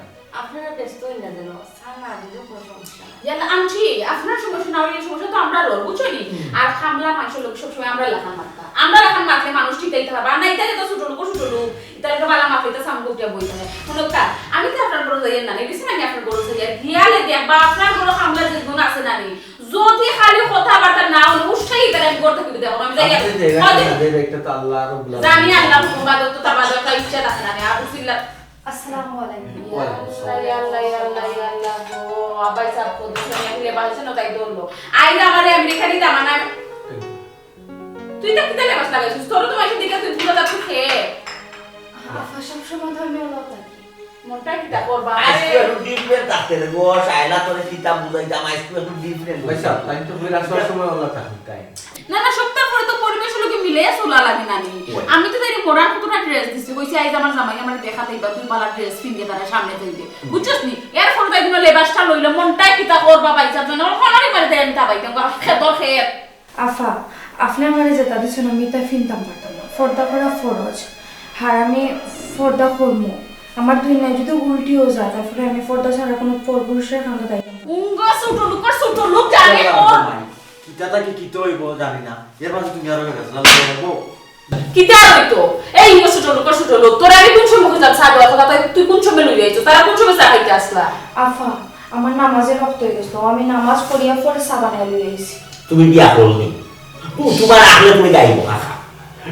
আপনারা ব্যস্ত হইন না যেন, চা না দিলেও কোনো সমস্যা নাই। ইয়াল্লা আন্টি, আপনার সমস্যা না হইলে সমস্যা তো আমরারও, বুঝছো নি? হুম। আর খামলা মানুষের লোক সবসময় আমরা লাখান মাততা। আমরা লাখান মাতলে মানুষ ঠিক থাকতে পারবে। আর না, ইতারে তো ছোট লোক, ছোট লোক। ইতারে তো বালা মাতলে তো সামনে উঠিয়া বই থাকে। মনে কা, আমি তো আপনার ঘরে যাই না, গেছি না আমি আপনার ঘরে যাই। আর গিয়ালে দেখবা আপনার ঘরে খামলা যে গুণ আছে না নি, যদি খালি কথাবার্তা না হলে উৎসাহী তাহলে আমি ঘর থাকি বিদায় করবো। আমি যাই আর। আপনি যে জায়গায় কদিন না, যে একটা তো আল্লাহ রাব্বুল আলামিন। জানি আল্লাহ হুকুম বাদ, তো তার বাদে একটা ইচ্ছা থাকে না, আর উসিল্লা। আসসালামু আলাইকুম। ওয়ালাইকুম আসসালাম। ইয়া আল্লাহ, ইয়া আল্লাহ, ইয়া আল্লাহ, ইয়া আল্লাহ গো, আব্বাই সাহেব কত সময় ফিরে বাসে না তাই ধরলো। আইজ আমার আমেরিকানি দামান আমি। এই। তুই তো কিতা লেবাস লাগাইছিস? তোর তো মাসে দিকে তুই পুরো তার খেয়ে। আফা সব সময় ধর্মীয় লোক আর কি। মনটা কিতা করবা? আজকে আরে। একটু different থাকতে রে গো, শায়লা তোরে কিতা বুঝাইতাম, আজকে একটু different। ভাইসাব, তাই তো ফির আসার সময় ওলা থাকি, তাই। না, না, সপ্তাহ পরে তো পরিবেশ লোকে মিলে চলা লাগে না নি। ওই। আমি তো তাই modern কতটা dress দিছি, কইছি, "আইজ আমার জামাই আমার দেখাতে বা তুই পালা dress পিনকে তারা সামনে যাইবে।" হুম। বুঝছস নি? এর ফলে তাই দিন লেবাসটা লইলে মনটাই কিতা করবা ভাইসাব, জানো? আমার খনারি মারে দেন তা ভাই, দেখো, খেতর খেত। আফা, আপনি আমারে যেটা দিচ্ছেন, আমি এটা ফিনতাম পারতাম না। পর্দা করা ফরজ। আর আমি পর্দা করমু। আমার দুই নাই যদি উল্টিও যায়, তারপরে আমি পর্দা ছাড়া কোনো পরপুরুষের কাছে যাইতাম পারতাম না। উঙ্গা ছোট লোকর ছোট লোক জানে ও। কিতা থাকি কিতা হইব জানি না। এর মাঝে তুমি আরো গেছলা লাগবো। কিতা হইতো? এই ইঙ্গা ছোট লোকর ছোট লোক। তোর আমি কোন সময় কইতাম চা দেওয়ার কথা, তাই তুই কোন সময় লই আইছো? তারা কোন সময় চা খাইতে আসলা? আফা, আমার নামাজের ওয়াক্ত হয়ে গেছিল, আমি নামাজ পড়িয়া পরে চা বানাই লই আইছি। তুমি বিয়া করনি? ও, তোমার আখলে তুমি গাইব কাকা।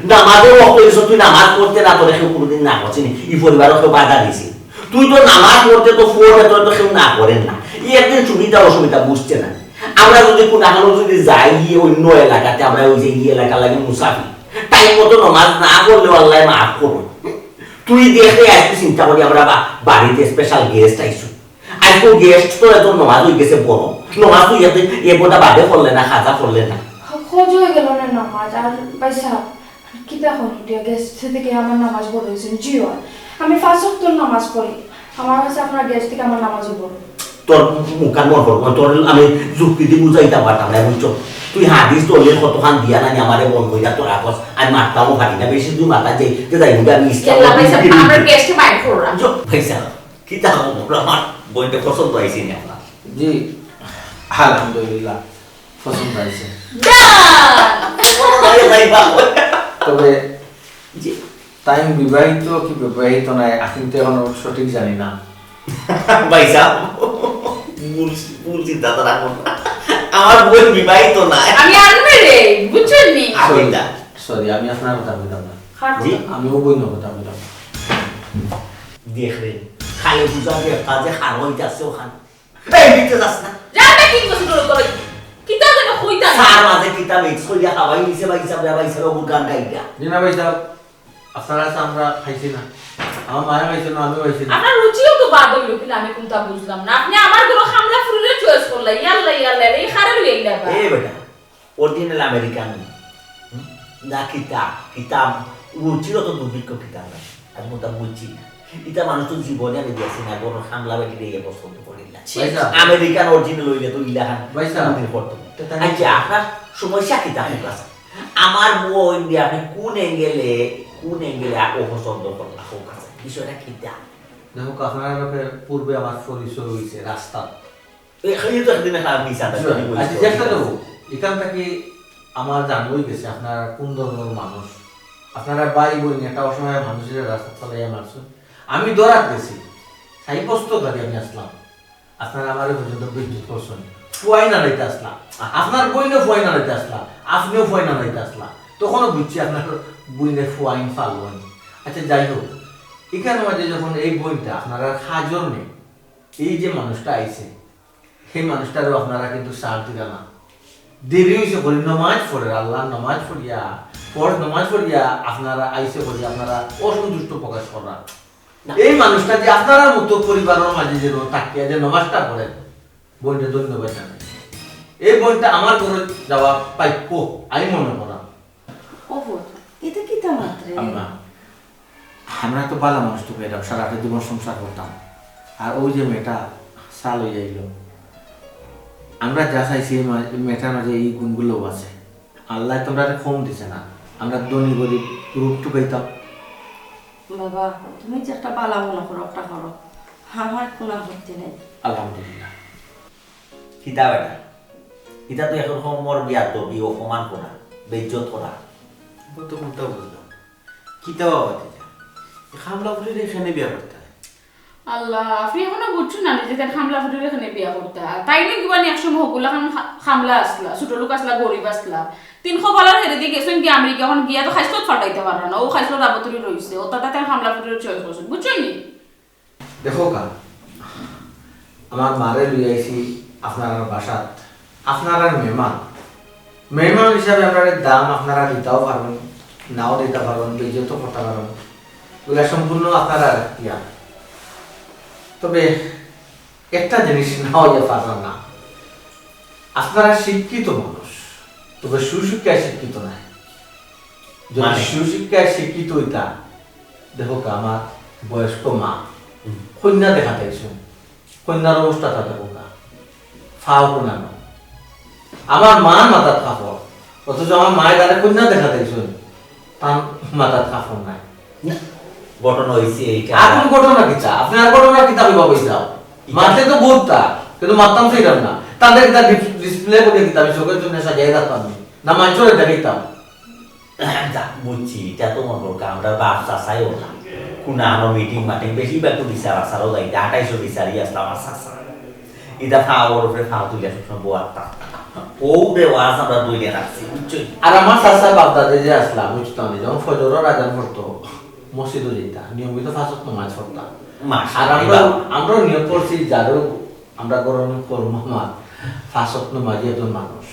নামাজের ওয়াক্ত হয়ে গেছে, তুই নামাজ পড়তে না পড়ে কেউ কোনোদিন না করছে নি? এই পরিবারও কেউ বাধা দিছে? তুই তো নামাজ পড়তে তো পড়ে, তোর তো কেউ না করেন না। এই একদিন সুবিধা অসুবিধা বুঝছে না। আমরা যদি কোনো এখন যদি যাই গিয়ে অন্য এলাকাতে, আমরা ওই যে এই এলাকা লাগে মুসাফির, টাইম মতো নামাজ না পড়লেও আল্লাহ মাফ করবে। তুই দেখে আজকে চিন্তা করি আমরা বা-, বাড়িতে স্পেশাল গেস্ট আইছো। আজকে গেস্ট তো এত নমাজ হয়ে গেছে বড়। নমাজ তুই এত এ বোধা বাদে করলে না, খাজা করলে না। খোঁজ হয়ে গেল না নামাজ। আর ভাই সাহেব, কিতা এখন উঠিয়া গেস্ট থেকে আমার নামাজ বড় হয়েছে? জি হয়। আমি পাঁচ ওয়াক্ত নামাজ পড়ি। আমার কাছে আপনার গেস্ট থেকে আমার নামাজও বড়। তোর মুখার মন করবো, তোর আমি যুক্তি দিয়ে বুঝাইতে পারতাম না, বুঝছো? তুই হাদিস দলিল কতখান দিয়া নানি আমারে বল কইরা তোর আকস, আমি মারতামও পারি না, বেশি দূর মাথা যাই, তে যাই বুঝে আমি ইসলাম ইয়াল্লা ভাই সাহেব, আমরা গেস্ট বাইর করলাম। চুপ, ভাই সাহেব, কিতা খবর আমার বইনটা পছন্দ হয়েছে না আপনার? জি, আলহামদুলিল্লাহ, পছন্দ হয়েছে। Done! আরে ভাই বাবা। তবে জি। তাই বিবাহিত কি বিবাহিত নয়, এখন তো এখনো সঠিক জানি না। ভাই সাহেব, ভুল, ভুল চিন্তাধারা করবেন না। আমার বইন বিবাহিত নয়। আমি আনবে রে, বুঝছেন নি? আমি না। সরি, আমি আপনার কথা বলতাম না। কার কথা? জি? আমি ও বইনর কথা বলতাম না। দেখলেন, খালি বুঝা যায়, কাজে হার হইতাছে ওখানে। এই, নিতে যাস না। যা, বেকিং করছে, ডোল করে। কিতা যেন কইতা না। স্যার, মাঝে কিতা মিক্স করিয়া খাওয়াই নিছে, ভাই সাহেব, ভাই সাহেব, ওগুর গান গাইতা। জি না, ভাই সাহেব, আপনারা আছে, আমরা খাইছি না। আমার মায়ে খাইছে না, আমিও খাইছি না। আপনার রুচিও তো বাদ হইল কিনা, আমি কোনটা বুঝলাম না। আপনি আমার ঘরো খামলা ফুরিরে চয়েস করলা, ইয়াল্লা, ইয়াল্লা, এই খারে লই আইলা বা। এ বেটা, অরিজিনাল আমেরিকান। হুম? না কিতা, কিতা, রুচিরও তো দুর্ভিক্ষ কিতা না। আমি কোনটা বুঝছি না। ইতা মানুষ তো জীবনে আমি দেখছি না, ঘরো খামলা বেটি দিয়ে পছন্দ করি না। ছি, ভাই সাহেব। আমেরিকান অরিজিনাল হইলে তো ইলাখান ভাই সাহেব। কোনদিন করতো। তো তাই আচ্ছা, আপনার সমস্যা কিতা আপনার কাছে? আমার বইন দিয়া আপনি কোন অ্যাঙ্গেলে, কোন অ্যাঙ্গেলে অপছন্দ করলা? হোক আছে, বিষয়টা কিতা? দেখো, আপনার লগে পূর্বে আমার পরিচয় হইছে রাস্তাত। এই, এই তো একদিন একটা আপনি সাথে জি, আপনি আচ্ছা, বলছেন, চেষ্টা ঠিক আছে। করবো। এখান থেকে আমার জানা হয়ে গেছে আপনারা কোন ধরনের মানুষ। আপনারা ভাই বইন একটা অসহায় মানুষের রাস্তা চালাইয়া মারছেন। আমি ধরাত গেছি, সাব্যস্ত করি আমি আসলাম। আপনারা আমারে পর্যন্ত বিদ্যুৎ করছেন। ফুয়াইন আনাইতে আসলা। আপনার বইনও ফুয়াইন আনাইতে আসলা। আপনিও ফুয়াইন আনাইতে আসলা। তখনও বুঝছি আপনার বইনের ফুয়াইন ফালুয়াইন। আচ্ছা, যাই হোক, এখানে মাঝে যখন এই বইনটা আপনারা হাজর নেই, এই যে মানুষটা আইছে, সেই মানুষটারও আপনারা কিন্তু সাথ দিলা না। দেরি হইছে করি নমাজ পড়ে, আল্লাহর নমাজ পড়িয়া, ফরজ নমাজ পড়িয়া আপনারা আইছে করি আপনারা অসন্তুষ্ট প্রকাশ করা। না। এই মানুষটা যে আপনার মতো পরিবারের মাঝে যে থাকিয়া যে নমাজটা পড়ে, বইনটা ধন্যবাদ জানাই। এই বইনটা আমার ঘরে যাওয়া প্রাপ্য, আমি মনে করা। ও বইন, এটা কিতা মাতরে? আম্মা, আমরা তো ভালা মানুষ তো পেলাম, সারাটা জীবন সংসার করতাম। আর ওই যে মেয়েটা সাল হয়ে আইল, আমরা যা চাইছি এই মা-, মেয়েটার মাঝে এই গুণগুলো আছে। আল্লাহ তোমরা কম দিছে না, আমরা ধনী গরিব রূপ টুকাইতাম। বাবা, তুমি যে একটা বালা মনে করো, একটা করো, আমার কোনো আপত্তি নেই। আলহামদুলিল্লাহ। কিতা বেটা, ইটা তো এখন সময় বিয়াদবি, অপমান করা, বেইজ্জত করা। ও তো কোনটা বুঝলাম? কিতা বাবা দিতা? এই খামলা ফুরিরে এখানে বিয়া করতা? আল্লাহ, আপনি এখনো বুঝছেন না যে তার খামলা ফুরিরে এখানে বিয়া করতা? তাই না কিবা নি এক সময় হকুলা খান খা-, খামলা আসলা, ছোট লোক আসলা, গরিব আসলা। তিন কপালার হেরে দিয়ে গেছেন কি আমেরিকা, এখন গিয়া তো খাইছলত ফাটাইতে পাররা না, ও খাইছলত আবতরি রইছে, ও তাতে তার খামলা ফুরিরে চয়েস করছেন, বুঝছেন নি? দেখো কা, আমার মারে লই আইছি আপনারার বাসাত, আপনারার মেহমান। মেহমান হিসাবে আমরারে দাম আপনারা দিতাও পারবেন, নাও দিতা পারবেন, বেইজ্জতও করতা পারবেন। ওগুলা সম্পূর্ণ আপনারার ইয়া। তবে একটা জিনিস না হইয়া পারলাম না, আপনারা শিক্ষিত মানুষ, তবে সুশিক্ষায় শিক্ষিত নায়। যদি মানে? সুশিক্ষায় শিক্ষিত হইতা, দেখো কা, আমার বয়স্ক মা, হুম। কন্যা দেখাত আইছইন, কন্যার অবস্থাটা দেখো কা, ফাও কোনানো। আমার মার মাথাত কাপড়, অথচ আমার মায়ে তারে কন্যা দেখাত আইছইন, তার মাথাত কাপড় নাই। না, ঘটনা হইছে এইটা। আর কোন ঘটনা কিতা? আপনি আর ঘটনা কিতা কইবা কইতাও? ইটা- মারতে তো বউততা, কিন্তু মারতাম সেইরকম না। তাদের কিতা ডিস-, ডিসপ্লে করে কিতা আমি চোখের জন্য সাজাই রাখতাম নি? না মাঞ্চরে দেখাইতাম? যা, বুঝছি, ইটা তো মনে করো আমরা বাপ চাচাই ওটা। কুনানো মিটিং মাটিং বেশি বা একটু বিচার আচারও যাই, আঠাইশো বিচারই আসলাম আর চাচা। ইটা ফাওর উপরে ফাও তুলে সবসময় বোয়ারতা। ও রে ওয়াজ আমরা দইলে রাখছি, বুঝছো? আর আমার চাচা বাপ দাদা যে আসলা, বুঝতাম না, যখন ফজরর আজান পড়তো, মসজিদও যেতা, নিয়মিত পাঁচ ওয়াক্ত নামাজ পড়তা। মাশাআল্লাহ। আর আমরা, আমরাও নিয়ত করছি, যারও আমরা গ্রহণ করবো আমার পাঁচ ওয়াক্ত নামাজি একজন মানুষ।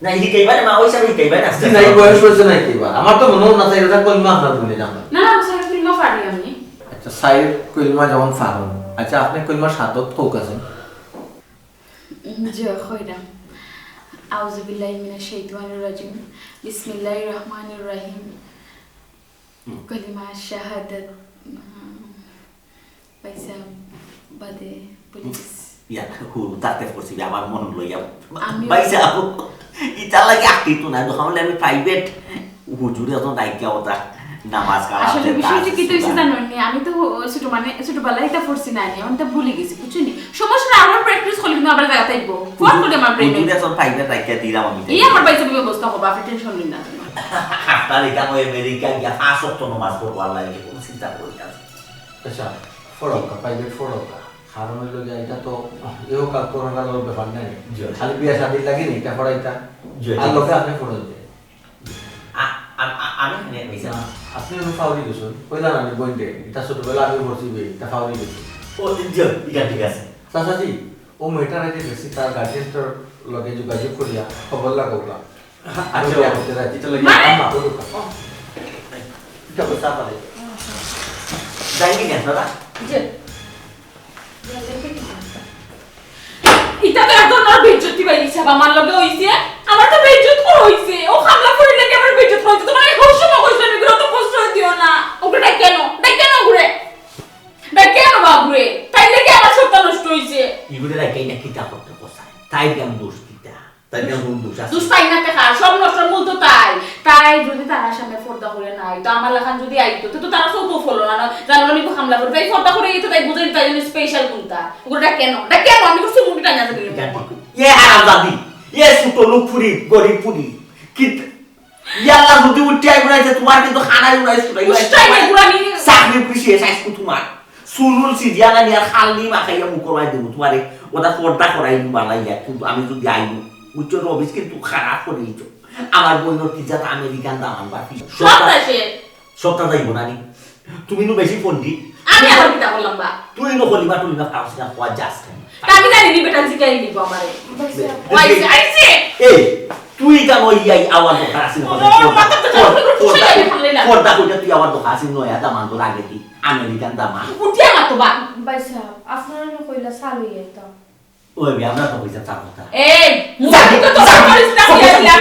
না, হিকাইবা না, মা, ওই সব হিকাইবা না, আস্তে জি, না, এই আস্তে। বয়স হয়েছে না হিকাইবা। আমার তো মনে হয় না, চাইলে কলমা আপনার ভুলে যাবো। না, না, স্যার, কলমা পারি আমি। আচ্ছা, সাইড কলমা যখন ফারুন, আচ্ছা, আপনি কলমা শাহাদত কৌক আছেন? জি, কইরাম। আউযু বিল্লাহি মিনাশ শাইতানির রাজিম। বিসমিল্লাহির রহমানির রহিম। হুম। কলিমা শাহাদাত, উম, পয়সা বাদে পুলিশ। ইয়া, হু, তাতে পড়ছি, আবার মন লইয়া। আমি পয়সা। ইতার লাগি আঁকিতো না, দোকান হলে আমি প্রাইভেট হুজুরে এখন ডাকিয়া ওটা নামাজ কালাম আসলে যে বিষয়টা তাজ কি তো হইছে সুরা। জানো নি? আমি তো ছোট মানে, ছোটবেলায় এটা পড়ছি না নি, আমি তো ভুলে গেছি, বুঝছো নি? সমস্যা না, আমার প্র্যাকটিস করলে কিন্তু আবার জায়গা থাকবো। ফোন করে আমার ব্রেনে। হুজুরে এখন প্রাইভেট ডাকিয়া দিলাম আমি। এই আমার ভাই সব ব্যবস্থা করবো, আপনি টেনশন নিন না। আপনার এটা ওই আমেরিকা গিয়া পাঁচ ওয়াক্ত নামাজ পড়বো, আল্লাহ, এটা কোনো চিন্তা করি না। আচ্ছা, পড়াও কা, প্রাইভেট পড়াও কা। কারণ হইলো যে এটা তো এও কাল পরকালর ব্যাপার নাই। জি। খালি বিয়া শাদির লাগি নি, এটা পড়াইতা। জি, আর জি। লোকে আপনি পড়েন যে। আ-, আ-, আ-, আমি এখানে মিশে না, আপনি এখন ফাউরি গেছেন। কইলা না, আমি বইন রে, এটা ছোটবেলা আমি পড়ছি বে, এটা ফাউরি গেছেন। ও, জি, এটা ঠিক আছে। চাচাজি, ও মেয়েটার আগে গেছি, তার গার্জিয়ানটার লগে যোগাযোগ করিয়া খবর লাগাও কা। আচ্ছা, আমি বিয়া করতে রাজি। এটা লাগে। আম্মা, ও দোকান। এটা বসা পারে। যাই কি না, দাদা? জি। ইটা তো এক ধরনের বেইজ্জতি ভাই হিসাব আমার লগে হইছে। আমার তো বেইজ্জত করা হইছে। ও খামলা পড়ি লাগে আমার বেইজ্জত করা হইছে। তোমার এই হৌস সময় কইছো নি, ওগুলো তো প্রশ্রয় দিও না। ওগুলো কেন? ডাক কেন ওগুলো? ডাক কেন বা ওগুলো? তাই নাকি আমার সত্তা নষ্ট হইছে? এগুলো রাখে না কিতা করতে কোথায়? তাই কেন দোষ কিতা? তাই না, কোন দোষ আছে? দোষ তাই না, দেখা, সব নষ্টর মূল তো তাই। তাই যদি তার সামনে পর্দা করে নাই, তো আমার লাখান যদি আইতো, তো, তো তারা চোখও ফলো না, না, জানো নি, হামলা করে। তাই পর্দা করে এই তো তাই বুঝাই, তাই জন্য স্পেশাল কোনটা? ওটা কেন? ওটা কেন? আমি করছি মুখটা টাইনা যাবে। ইয়ে হারামজাদি, ইয়ে ছোট লোক ফুরি, গরিব ফুরি। কি, ইয়াল্লা যদি উঠে আইব না, যে তোমার কিন্তু খানায় উড়াই ছুটাই উস্তাই নাই, পুরা মিনি- চাকরি পুরি শেষ আইসু তোমার। চুলুল সিজিয়া না নিয়া খালি মাখাইয়া মুখর মাঝে দেবো তোমারে, ওটা পর্দা করাই বানাইয়া, কিন্তু আমি যদি আইব, বুঝছো, রবিস কিন্তু খারাপ করে দিত। আমার বইনর কি জাত আমেরিকান দামান বা কি? সব দেশে। সবটা যাইব না নি? তুমি নু বেশি পণ্ডিত। আমি আবার কিতা করলাম বা? তুই নু কলিমা টলিমা ফারস না, হওয়া যাস কেন? তা আমি জানি নি, বেটা জিকাই নিব আমারে। আইছে, আইছে। এই, তুই কেন ওই, এই আওয়াজ দরকার আছে না? ও, পর্দা, মাথা তো পর্দা, জানো, পর্দা, পর্দা, পর্দা কইটা তুই আওয়াজ দরকার আছে, নয়া দামান তো লাগে দি, আমেরিকান দামান। উঠিয়া মাতো বা। ভাই সাহেব, আপনারা না কইলা চালু ইয়ে তো। ওই বে, আমরা তো কইতাম চার কথা। এই, মুখে তো তোর করিস না, করিস না,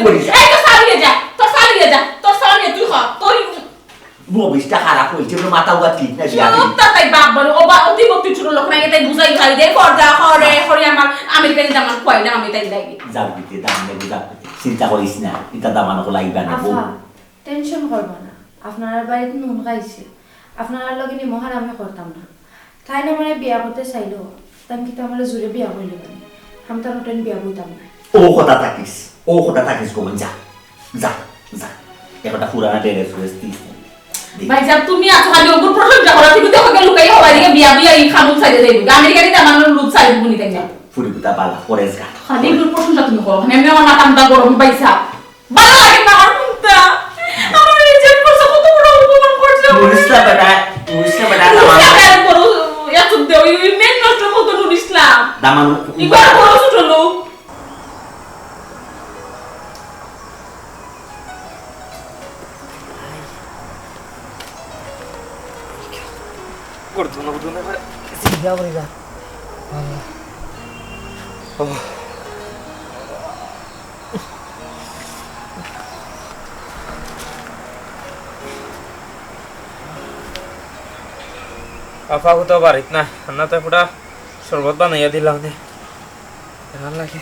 করিস না। এই তো চালিয়ে যা, তোর চালিয়ে যা, তোর চালিয়ে তুই হ, তোর রবিসটা খারাপ হইছে, ওর মাথা উগা ঠিক না, বিয়া ঠিক। চুপ তো তাই বাপ বড়, ও বা অতি ভক্তি ছোট লোক নাকি, তাই বুঝাই ভাই দে, পর্দা করে, করে আমার আমেরিকানি দামান কইলাম আমি তাই লাগি। যাও দিতে, দাম নেবো, যাও দিতে। চিন্তা করিস না, এটা দামান হলো আইবা নেবো। আফা, টেনশন করবা না, আপনার বাড়িতে নুন খাইছে, আপনার লগে নিমহার আমি করতাম না। তাই না মানে বিয়া করতে চাইলো, তাই কি তো আমার জুরে বিয়া করলে মানে, আমি তার ওটা বিয়া করতাম না। ও কথা থাকিস, ও কথা থাকিস গো, যা, যা, যা। একটা পুরানা ড্রেস ফ্রেস দিস। ভাই সাহেব, তুমি আছো খালি ওগুর প্রশংসা করো, তুমি তো ওকে লুকাই হবাই দিকে বিয়া বিয়া এই খামুক সাইডে যাইবো। আমেরিকানি দামান লোক সাইডে বুনি তাই না। ফুরি বুতা বালা, পরেজ গা। খালি ওগুর প্রশংসা তুমি করো, মানে এমনি আমার মাথা মুথা গরম ভাই সাহেব। ভালো লাগে না আমার কোনটা। আমার রিজেক্ট করছে, কত বড় অপমান করছে আমার। নুরিসলা বেটা, নুরিসলা বেটা, নুরিসলা আমার বেটা, বড়, এত দে, ওই, ওই মেন নষ্ট মতো নুরিসলা। দামান ইবার বড় ছোট লোক। করতো না, করতো না, এবার। চিন্তা করি না। আল্লাহ। ও। আফা কোথাও বাড়িত না, না তো পুরা শরবত বানাইয়া দিলাম নে। এমন লাগে।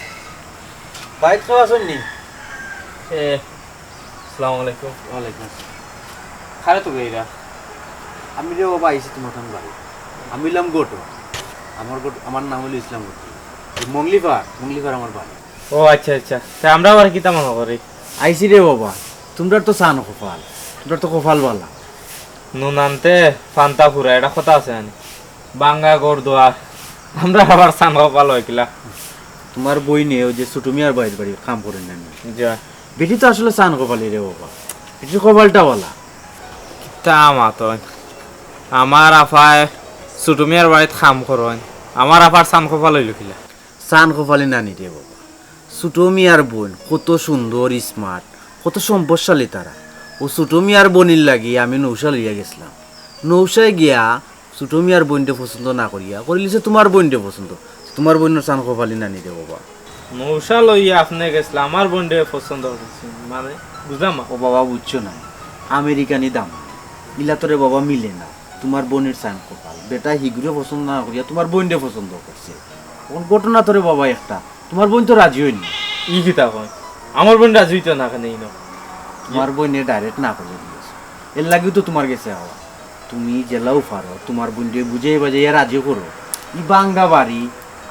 বাইক তো আসেননি? এ, আসসালামু আলাইকুম। ওয়ালাইকুম আসসালাম। খারে তো বেইরা। আমি রে বাবা আইছি তোমার কাম বাড়ি। আমি হইলাম গটো। আমার গট-, আমার নাম হইল ইসলাম গটো। এই মংলিফার, মংলিফার আমার বাড়ি। ও আচ্ছা, আচ্ছা। তে আমরা আবার কিতা মনে করি? আইছি রে বাবা, তোমরার তো চান কপাল, তোমরার তো কপাল বালা। নুন আনতে ফান্তা ফুরা, এটা কথা আছে জানি। বাঙ্গা গড় দোয়ার, আমরা আবার চান কপাল হয় কিলা। তোমার বইনে ওই যে ছোট মিয়ার বাড়ির বাড়ি কাম করে নেন। যা। বেটি তো আসলে চান কপালি রে বাবা, বেটির কপালটা বালা। কিতা মাতইন? আমার আফায় ছোট মিয়ার বাড়িত কাম করইন, আমার আফার চান কপাল হইল কিলা? চান কপালি নানি রে বাবা। ছোট মিয়ার বইন কত সুন্দর, স্মার্ট, কত সম্পদশালী তারা। ও ছোট মিয়ার বইনর লাগি আমি নৌশা লইয়া গেছিলাম। নৌশায় গিয়া ছোট মিয়ার বইনরে পছন্দ না করিয়া করিলিছে তোমার বইনরে পছন্দ। তোমার বইনর চান কপালি নানি রে বাবা। নৌশা লইয়া আপনে গেছিলা, আমার বইনরে পছন্দ করছে, মানে বুঝলাম না। ও বাবা, বুঝছো না, আমেরিকানি দাম ইলা তোরে বাবা মিলে না। তোমার বইনর চান কপাল, বেটা হিগুরে পছন্দ না করিয়া তোমার বইনরে পছন্দ করছে। এখন ঘটনা তোরে বাবা একটা, তোমার বইন তো রাজি হইনি। ই কিতা কয়? আমার বইন রাজি অইতো না কেনে ইনো? তুমার বইনে direct না করি দিছে, এরলাগিউ তো তুমার গেছে আওয়া। তুমি যেলাউ পারো তুমার বইনরে বুঝাইয়া বাজাইয়া রাজি করো। ই ভাঙ্গা বাড়ি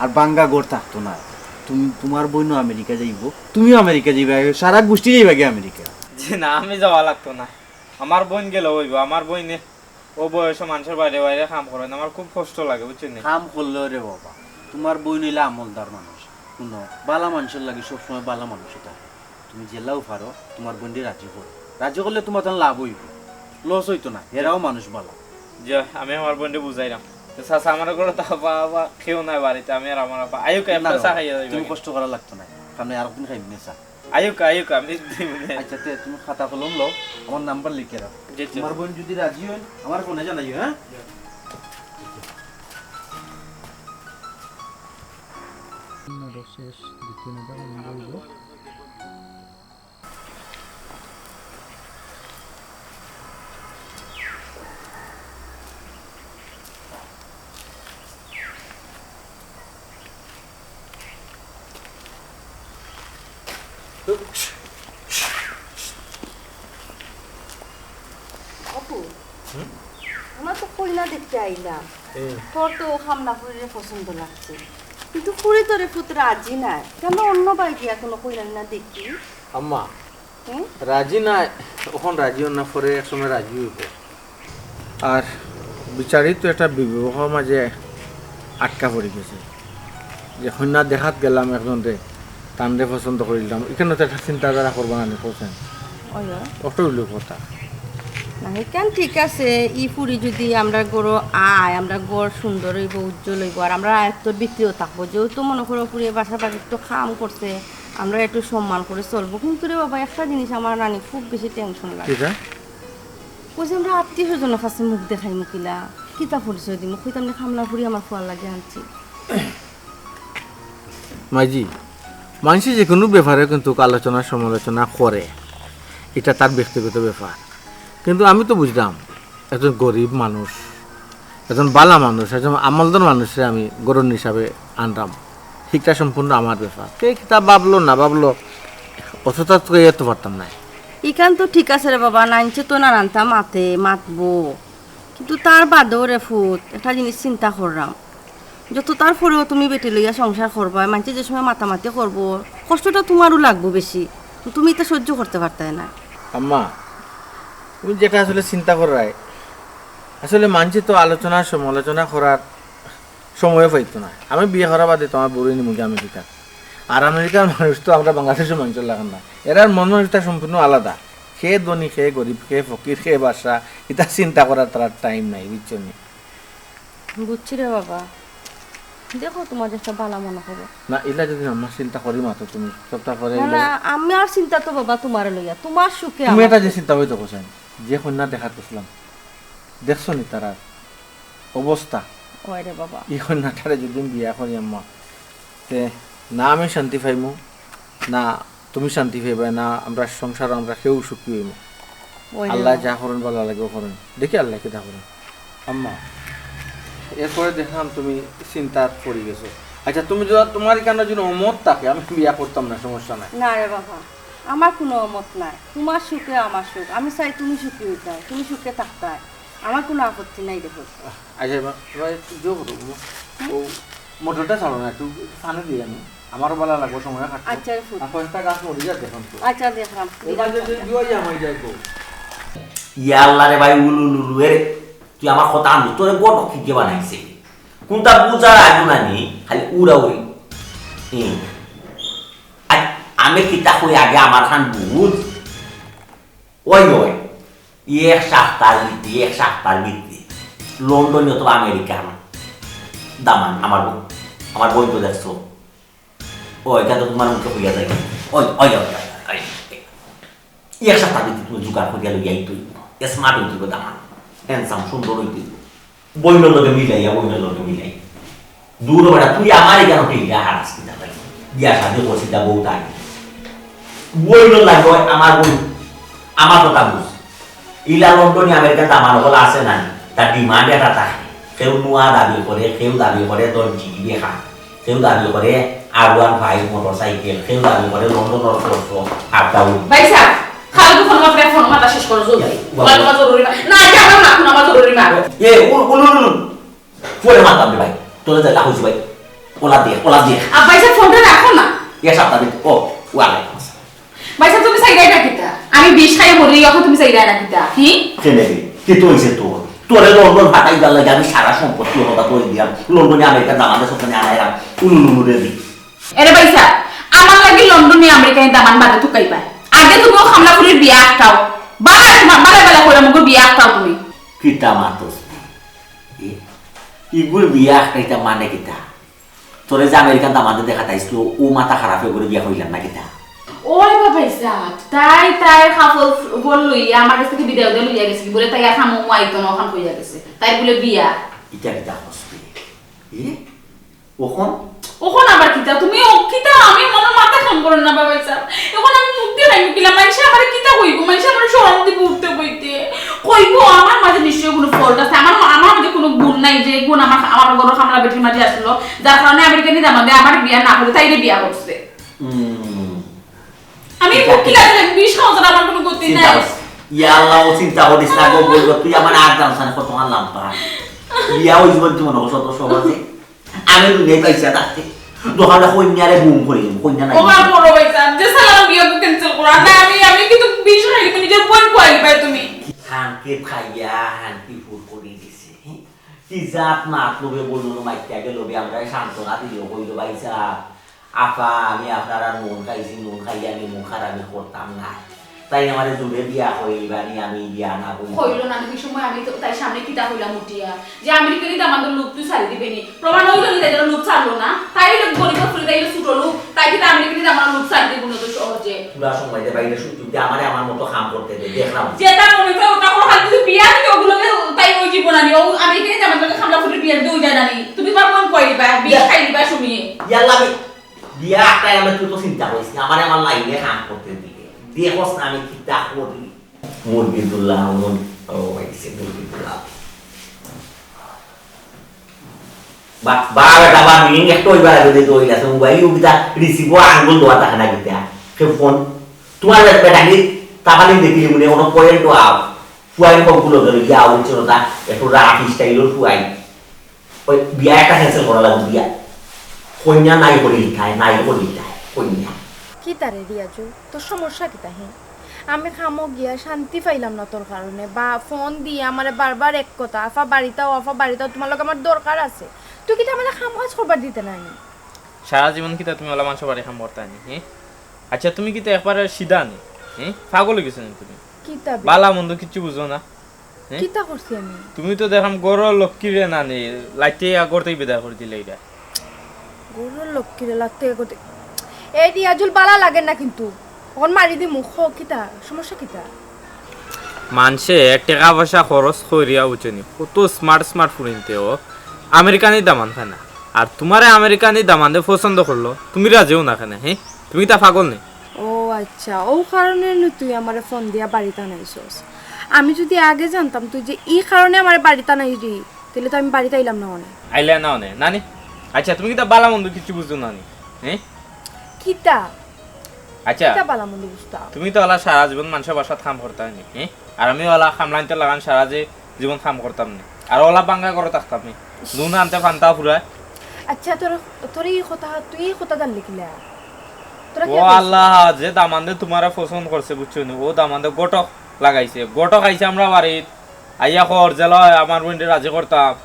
আর ভাঙ্গা ঘর থাকতো নায়। তুমি, তুমার বইনও আমেরিকা যাইবো, তুমিও আমেরিকা যাইবায়, সারা গুষ্টি যাইবায় গি আমেরিকা। জি না, আমি যাওয়া লাগতো নায়। আমার বইন গেলেউ অইবো। আমার বইনে অউ বয়সো মানষর বাড়িত বাড়িত কাম করইন, আমার খুব কষ্ট লাগে, বুঝছো নি? কাম করলেও রে বাবা, তুমার বইন অইলা আমলদার মানুষ। হুনো, ভালা মানষর লাগি সবসময় ভালা মানুষ থাকে। তুমি যেলাউ পারো তুমার বইনরে রাজি করো। রাজি করলে তুমার তান লাভ অইবো, loss অইতো নায়। হেরাও মানুষ ভালা। জি, আমি আমার বইনরে বুঝাইরাম। তো চাচা, আমার ঘরো তো আব্বা, আব্বা কেউ নাই বাড়িত, আমি আর আমার আব্বা। আইউক্কা, এক না, চা না, খাইয়া যাইবা তুমি গি। কষ্ট করা লাগতো নায়, সামনে আরোদিন খাইমু নে চা। আইউক্কা, আইউক্কা, আমি দিমু নে। আইচ্ছা, তে তুমি খাতা কলম লও, আমার নাম্বার লিখিয়া রাখো। জি, জি। তুমার বইন যুদি রাজি অইন, আমারে ফোনে জানাইও, হ্যাঁ? জি। অপু, হুম? আমরা তো কইনা দেখতে আইলাম। হুম। তোর তো কামলা ফুরিরে পছন্দ লাগছে, কিন্তু ফুরি তো রে পুত রাজি নায়। কেনে অন্য বায় গিয়া কুনু কইনা না দেখি? আম্মা, হুম? রাজি নায়, অখন রাজি অর না, পরে এক সময় রাজি অইবো। আর বিচারি তো একটা বিবাহর মাঝে আটকা পড়ি গেছে, যে কইনা দেখাত গেলাম একজনরে, তানরে পছন্দ করিলাম, ইখানো তো একটা চিন্তাধারা করবা না নি, কওছেন? ওই হয়। অত অইলো কথা। না, ইখান ঠিক আছে, ই ফুরি যুদি আমরার ঘরো আয়, আমরার ঘর সুন্দর অইবো, উজ্জ্বল অইবো, আর আমরার আয়ত্তর ভিতরেও থাকবো। যেহেতু মনো করো ফুরিয়ে বাসা বাড়িত তো কাম করছে, আমরা একটু সম্মান করি চলবো। কিন্তু রে বাবা, একটা জিনিস আমার নানি খুব বেশি tension লাগে। কিতা? কইছে, আমরা আত্মীয় স্বজনর কাছে মুখ দেখাইমু কিলা, কিতা পরিচয় দিমু? কইতাম নি কামলা ফুরি আমার ফুয়ার লাগি আনছি। মাইজি, মানষে যেকুনু ব্যাপারে কিন্তু আলোচনা সমালোচনা করে, ইটা তার ব্যক্তিগত ব্যাপার। কিন্তু আমি তো বুঝলাম, একজন গরিব মানুষ, একজন ভালা মানুষ, একজন আমলদার মানুষরে আমি ঘরর হিসাবে আনলাম, ইটা সম্পূর্ণ আমার ব্যাপার। কে কিতা ভাবলো না ভাবলো, অততা তো কইয়া তো পারতাম নায়। ইখান তো ঠিক আছে রে বাবা, নাইনছে তো নানানতা মাতে, মাতবো। কিন্তু তার বাদেও রে ফুত, একটা জিনিস চিন্তা করলাম। যত তার পরেও তুমি বেটি লইয়া সংসার করবায়, মানষে যে সময় মাতামাতি করবো, কষ্টটা তুমারও লাগবো বেশি, তুমি ইটা সহ্য করতে পারতায় না। আম্মা, তুমি যেটা আসলে চিন্তা কররায়, আসলে মানষে তো আলোচনা সমালোচনা করার সময়ও পাইতো না। আমি বিয়া করার বাদে তো আমার বউরে নিমু গিয়া আমেরিকা। আর আমেরিকার মানুষ তো আমরা বাংলাদেশর মানষর লাখান না। এরার মন মানসিকতা সম্পূর্ণ আলাদা। কে ধনী, কে গরিব, কে ফকির, কে বাদশা, ইতা চিন্তা করার তারার time নাই, বুঝছো নি? বুঝছি রে বাবা। দেখো, তুমার যেটা ভালা মনো করো। না, ইলা যদি আমার চিন্তা করি মাতো তুমি, সবটা পরে না, ইলা না, আমার চিন্তা তো বাবা তুমারে লইয়া, তুমার সুখে তুমি আমার এটা যে সুখ। চিন্তা অইতো কওছেন, যে কইনা দেখাত গেছিলাম, দেখছো নি তারার অবস্থা? ওই রে বাবা। ই কইনাটারে যদি আমি বিয়া করি আম্মা, তে না আমি শান্তি পাইমু, না তুমি শান্তি পাইবায়, না আমরা সংসার, আমরা কেউ সুখী অইমু। ওই রে আল্লায় বাবা। যা করইন ভালা লাগিউ করইন, দেখি আল্লায় কিতা করইন। আম্মা, এরপরে দেখলাম তুমি চিন্তাত পড়ি গেছো। আচ্ছা, তুমি যদি, তুমার ইখানো যদি অমত থাকে, আমি বিয়া করতাম না, সমস্যা নাই। না রে বাবা, আমার কুনু অমত নাই। তুমার সুখে আমার সুখ, আমি চাই তুমি সুখী অইতায়, তুমি সুখে থাকতায়, আমার কুনু আপত্তি নাই দেখো। আচ্ছা, এবার, এবার একটু জোর করো, হুম? ও মোটরটা চালো না, একটু পানি দিই আমি, আমারও ভালা লাগবো, সময় কাটবো। আচ্ছা, রে ফুত। আর কয়েকটা গাছ মরি যাচ্ছে এখন তো। আচ্ছা, দেখলাম। এবার যদি জুয়াই আমার যাইবো। ইয়া আল্লাহ রে ভাই, উলু লুলু, এরে, তুই আমার কথা আনবি, তোরে গটক কিগে বানাইছে? কুনটা বুঝার আগে না নি, খালি উড়াউড়ি। হুম। আর আমি কিতা কই আগে আমার খান বুঝ। ওই, ওই, এক সপ্তাহর ভিতরে, এক সপ্তাহর ভিতরে লন্ডনী অথবা আমেরিকান দামান আমার বউ, আমার বইন তো দেখছো। ওই, ইটা তো তুমার মুখে কইয়া যাই। ওই, ওই, ওই, ওই, ওই। এক সপ্তাহর ভিতরে তুমি জোগাড় করিয়া লইয়া আইতে অইবো। Smart অইতে অইবো দামান। Handsome, সুন্দর অইতে অইবো। বইনর লগে মিলাইয়া, বইনর লগে মিলাই। দূর বেটা, তুই আমার ইখানো টিকা হারাস কিতা ভাই? বিয়া শাদি করছি তা বউ তাই। বইনর লাগে, আমার বইন, আমার কথা বুঝ। ইলা লন্ডনী আমেরিকান দামান অকল আছে না, তার demand এটা থাকে। কেউ নোয়া দাবি করে, কেউ দাবি করে তোর জিবি খান, কেউ দাবি করে আর ওয়ান ফাইভ মোটরসাইকেল, কেউ দাবি করে লন্ডনর খরচ, আর দাও। ভাই সাহেব, খালি তো ফোন মাত্র ফোন মাথা শেষ করো, জলদি। বাবা। তোমার, তোমার জরুরি মা-, না, এটা আমার মা, আমার জরুরি মা। এ, উন, উন, উন, উন। পরে মারতাম রে ভাই। তোরা যা, যা হইছে ভাই। ওলা দিয়ে, ওলা দিয়ে। আর ভাই সাহেব, ফোনটা রাখো না। এ সাপ্তাহ দিন। ও, ওয়ালাইকুম আসসালাম। ভাই সাহেব, তুমি চাইরায় না কিতা? আমি বিষ খাইয়া মরি, অখন তুমি চাইরায় না কিতা? হি? কেনে রে? কিতা অইছে তোর? তোরে লন্ডন ফাটাইবার লাগি আমি সারা সম্পত্তি কথা কই দিলাম। লন্ডনে আমেরিকার দামান্দে সবখানে আনাইলাম। উলু লুলু রে দি। এরে ভাই সাহেব, আমার লাগি লন্ডনে আমেরিকায় দামান বাদে তুকাইবা। আগে তুমি ও খামলা ফুরির বিয়া আটকাও। বালা, বালা, বালা কইরা মুগো বিয়া আটকাও তুমি। কিতা মাতস? এ? ইগুর বিয়া আটকাইতা মানে কিতা? তোরে যে আমেরিকান দামান্দে দেখাত আইছিল, ও মাথা খারাপ অইয়া করে বিয়া করিলাম না কিতা? ওরে বাবা, ইসাব, তাই তাই কাপড় উপর লইয়া আমার কাছ থাকি বিদায় দিয়া লইয়া গেছে, বলে তাই আর খামো আইতো না, অখান কইয়া গেছে, তাই বলে বিয়া। ইটা কিতা কস তুই? এ? অখন? অখন আবার কিতা? তুমি ও কিতা? আমি মনে মাথা কাম করেন না বাবা, ইসাব। অখন আমি মুখ দিয়া খাইমু কিলা? মানষে আমারে কিতা কইবো? মানষে আমারে শরম দিবো উঠতে বইতে। কইবো আমার মাঝে নিশ্চয়ই কোনো ফল্ট আছে, আমার, আমার মাঝে কোনো গুণ নাই, যে গুণ আমার, আমার ঘরর খামলা বেটির মাঝে আসলো, যার কারণে আমেরিকানি দামান্দে আমার বিয়া না করে তাইরে বিয়া করছে। হুম। আমি ঠিক আছে। মুখ কিলা দিলে বিষ খাওয়া ছাড়া আমার কোনো গতি চিন্তা নাই। করিস। ইয়া আল্লাহ, ও চিন্তা করিস না গো, বলবো তুই আমার আর জানস না কত আমার লাম্বা। বিয়া ওই জীবন কি মনে করছ অত সহজে? আমি দুনিয়ায় পাইছি থাকতে। দোকানটা কইন্যারে গুম করি, কইন্যা নাই। ওবার বড় ভাই সাহেব, যে সালাম বিয়া তো ক্যান্সেল করো। না, আমি, আমি কিন্তু বিষ খাই, তুমি নিজের বোন কই পাই তুমি? হানকে খাইয়া, হানকি ফুর করি দিছে। কি জাত মাত লবে বললো, মাইকা গেল, বে আমরা সান্ত্বনা দিল, কইল, "ভাই সাহেব, আপা, আমি আপনার আর নুন খাইছি, নুন খাইয়া আমি মুখ হারামি করতাম না।" তাই আমারে জুড়ে বিয়া করিবা নি, আমি বিয়া না করি। কইল না, ওই সময় আমি তো তাই সামনে কিতা কইলাম উঠিয়া, যে আমেরিকানি দামান্দর লোভ তুই ছাড়ি দিবে নি। প্রমাণ হইল নি, তাই লোভ ছাড়লো না। তাই লোক গরিব ফুরি, তাই ছোট লোক, তাই কিতা আমেরিকানি দামান্দর লোভ ছাড়ি দিব না তো সহজে। পুরা সময় দে বাইরে শুধু তুই আমারে আমার মতো কাম করতে দে, দেখলাম। যেটা মনে করে ওটা করো, খালি তুই বিয়া দিতে ওগুলোকে তাই ওই জীবন আনি। ও আমেরিকানি দামান্দকে খামলা ফুরি বিয়া দিতে ওই যায় না নি। তুমি পারবো আমি কই দিবা, বিষ খাই দিবা শুনিয়ে। ইয়াল্লা, আমি বিয়া আটকাই, আমি তুই তো চিন্তা করিস না, আমারে আমার লাইনে কাম করতে দিলে। দেখোস না আমি কিতা করি। মুরগি তুললাম, মুরগি, ও, এই সে মুরগি তুললাম। বা, বা, বেটা, বা, মিনিং একটা ওই বেলা যদি তো ওই আছে, মোবাইল উবিতা রিসিভ আঙ্গুল দেওয়া থাকে না কিতা। সে ফোন, তোমার বেটা, বেটা কি, তাকালে দেখিলি মনে কোনো পয়েন্ট তো আও। ফুয়াই কম গুলো ধরে গিয়া আউল ছিল তা, একটু রাফ স্টাইলর ফুয়াই। ওই বিয়া একটা ক্যান্সেল করা লাগবে, বিয়া। কইন্যা নাই করি লিখায়, নাই করি লিখায়, কইন্যা। কিতা রে রিয়াজু, তোর সমস্যা কিতা হে? আমি কামো গিয়া শান্তি পাইলাম না তোর কারণে, বা ফোন দিয়া আমারে বারবার এক কথা, "আফা বাড়িত আও, আফা বাড়িত আও, তোমার লগে আমার দরকার আছে।" তুই কিতা আমারে কাম কাজ করবার দিতে নাই নি? সারা জীবন কিতা তুমি ওলা মানষর বাড়ি কাম করতায় নি, হে? আচ্ছা, তুমি কিতা একবারে সিধা নি, হে? পাগল অই গেছো নি তুমি? কিতা বে? বালা মন্দ কিচ্ছু বুঝো না। হে? কিতা করছি আমি? তুমি তো দেখলাম ঘরর লক্ষ্মীরে নানি, লাইতে আগরতেই বিদায় করি দিলে এটা। ঘরর লক্ষ্মীরে লাইতে আগরতে-, এই রিয়াজুল, বালা লাগে না কিন্তু। অখন মারি দিমু, খ কিতা? সমস্যা কিতা? মানষে টেকা পয়সা খরচ করিয়া বুঝছো নি, কত smart smart ফুরিন্তে ও আমেরিকানি দামান খায় না। আর তোমারে আমেরিকানি দামান্দে পছন্দ করলো, তুমি রাজিও না কেনে, হে? তুমি কিতা পাগল নি? ও আচ্ছা, ও কারণে নু তুই আমারে ফোন দিয়া বাড়িত আনাইছস। আমি যদি আগে জানতাম তুই যে ই কারণে আমারে বাড়িত আনাইরি, তাইলে তো আমি বাড়িত আইলাম না অনে। আইলে না অনে, নানি? আচ্ছা, তুমি কিতা বালা মন্দ কিচ্ছু বুঝো না নি? হ্যাঁ? কিতা? আচ্ছা, কিতা বালা মন্দ বুঝতাম? তুমি তো ওলা সারা জীবন মানষর বাসাত কাম করতায় নি, হ্যাঁ? আর আমি ওলা কামলাইন্তে লাগান সারা যে জীবন কাম করতাম নি। আর ওলা বাঙ্গা করে থাকতাম নি। নুন আনতে ফান্তা ফুরায়। আচ্ছা, তোর, তোর এই কথা, তুই এই কথা জানলি কিলা? তোরা কি ও আল্লাহ, যে দামান্দে তোমারে পছন্দ করছে, বুঝছো নি? ও দামান্দে ঘটক লাগাইছে। ঘটক আইছে আমরা বাড়িত। আইয়া কর, জেলা আমার বইনরে রাজি করতাম।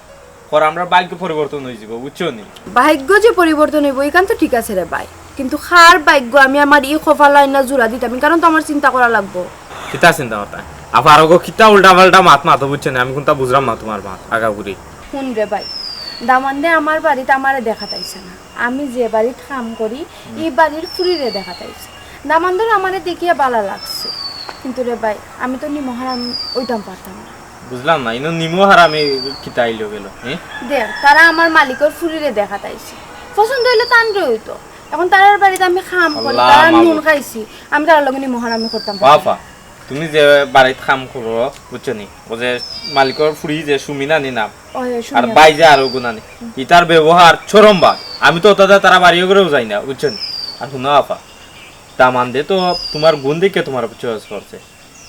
কর, আমরার ভাগ্য পরিবর্তন অইযিবো, বুঝছো নি? ভাগ্য যে পরিবর্তন অইবো, ইখান তো ঠিক আছে রে ভাই। কিন্তু কার ভাগ্য আমি আমার ই কপাল আইনা জোড়া দিতাম, ইখান তো আমার চিন্তা করা লাগবো। কিতা চিন্তা করতায়? আবার ওগো কিতা উল্টা পাল্টা মাত মাতো, বুঝছো নি? আমি কুনতা বুঝলাম না তোমার মাত, আগাগুড়ি। হুন রে ভাই, দামান্দে আমার বাড়িত আমারে দেখাত আইছে না। আমি যে বাড়িত কাম করি, ই বাড়ির ফুরিরে দেখাত আইছে। দামান্দর আমারে দেখিয়া বালা লাগছে। কিন্তু রে ভাই, আমি তো নিমকহারাম অইতাম পারতাম না। বুঝলাম না, ইনো নিমকহারামি কিতা আইলো গেলো, হ্যাঁ? দেখ, তারা আমার মালিকর ফুরিরে দেখাত আইছে। পছন্দ অইলে তানরে অইতো। এখন তারার বাড়িত আমি কাম করি, আল্লাহ তারা মাবুদ। নুন খাইছি, আমি তারার লগে নিমকহারামি করতাম পারতাম না। বাবা, তুমি যে বাড়িত কাম করো, বুঝছো নি? ও যে মালিকর ফুড়ি যে সুমি নানি নাম, ওই, ওই, আর সুমি। ভাই যে আরোগু নানি, ইতার ব্যবহার চরম বাদ। আমি তো অতটা তারা বাড়ি করেও যাই না, বুঝছো নি? আর হুনো আফা, দামান্দে তো তুমার গুণ দেখে তুমার চয়েস করছে।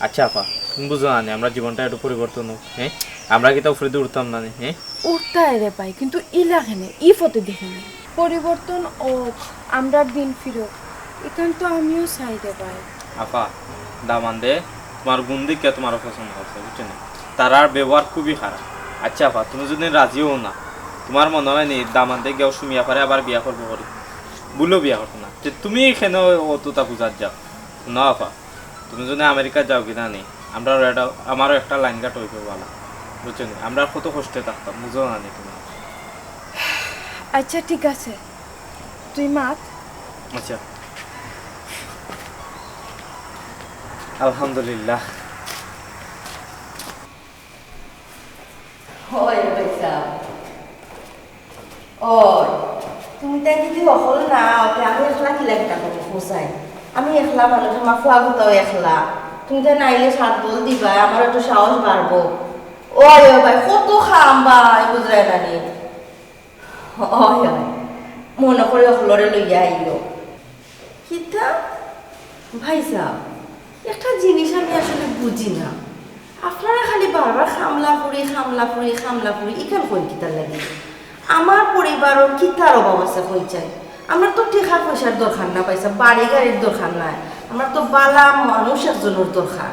আচ্ছা আফা, তুমি বুঝো না নি, আমরা জীবনটা একটু পরিবর্তন হোক, হ্যাঁ? আমরা কিতা উপরে উঠতাম না নি, হ্যাঁ? উঠতায় রে ভাই, কিন্তু ইলা কেনে, ই পথে দেখে নি। পরিবর্তন হোক, আমরার দিন ফিরোক, ইখান তো আমিও চাই রে ভাই। আফা, দামান্দে তুমার গুণ দেখে তুমার পছন্দ করছে, বুঝছো নি? তারার ব্যবহার খুবই খারাপ। আচ্ছা আফা, তুমি যদি রাজি হও না, তুমার মনে হয় নি দামান্দে গিয়াও সুমি আফারে আবার বিয়া করবো করি? ভুলেও বিয়া করতো না। যে তুমি কেনে অতটা বুঝার যাও? না আফা, তুমি যদি আমেরিকা যাও কিনা নি, আমরারও একটা, আমারও একটা লাইন গার্ড হইবে ভালা, বুঝছো নি? আমরা কত কষ্টে থাকতাম, বুঝো না নি তুমি? আচ্ছা, ঠিক আছে, তুই মাত। আচ্ছা, আলহামদুলিল্লাহ। ওই, ওই, সাব। ওই, তুমি তাই যদি অকল না, ওকে আমি একলা কিলা কিতা করবো, হোসাই? আমি একলা মানুষ, আমার ফুয়াগুতাও একলা। তুমি তাই নাইলে সাত বল দিবা, আমার একটু সাহস বাড়বো। ওই, ওই ভাই, কত কাম ভাই, বুঝরায় না নি? ওই, ওই, মনো করি অকলরে লইয়া আইও। কিতা? ভাইসাব, একটা জিনিস আমি আসলে বুঝি না। আপনারা খালি বারবার কামলা ফুড়ি, কামলা ফুড়ি, কামলা ফুড়ি, ইখান কইন কিতার লাগি? আমার পরিবারর কিতার অভাব আছে কই চাই? আমরার তো টেকা পয়সার দরকার না ভাইসাব, বাড়ি গাড়ির দরকার নাই। আমরার তো ভালা মানুষ একজনর দরকার।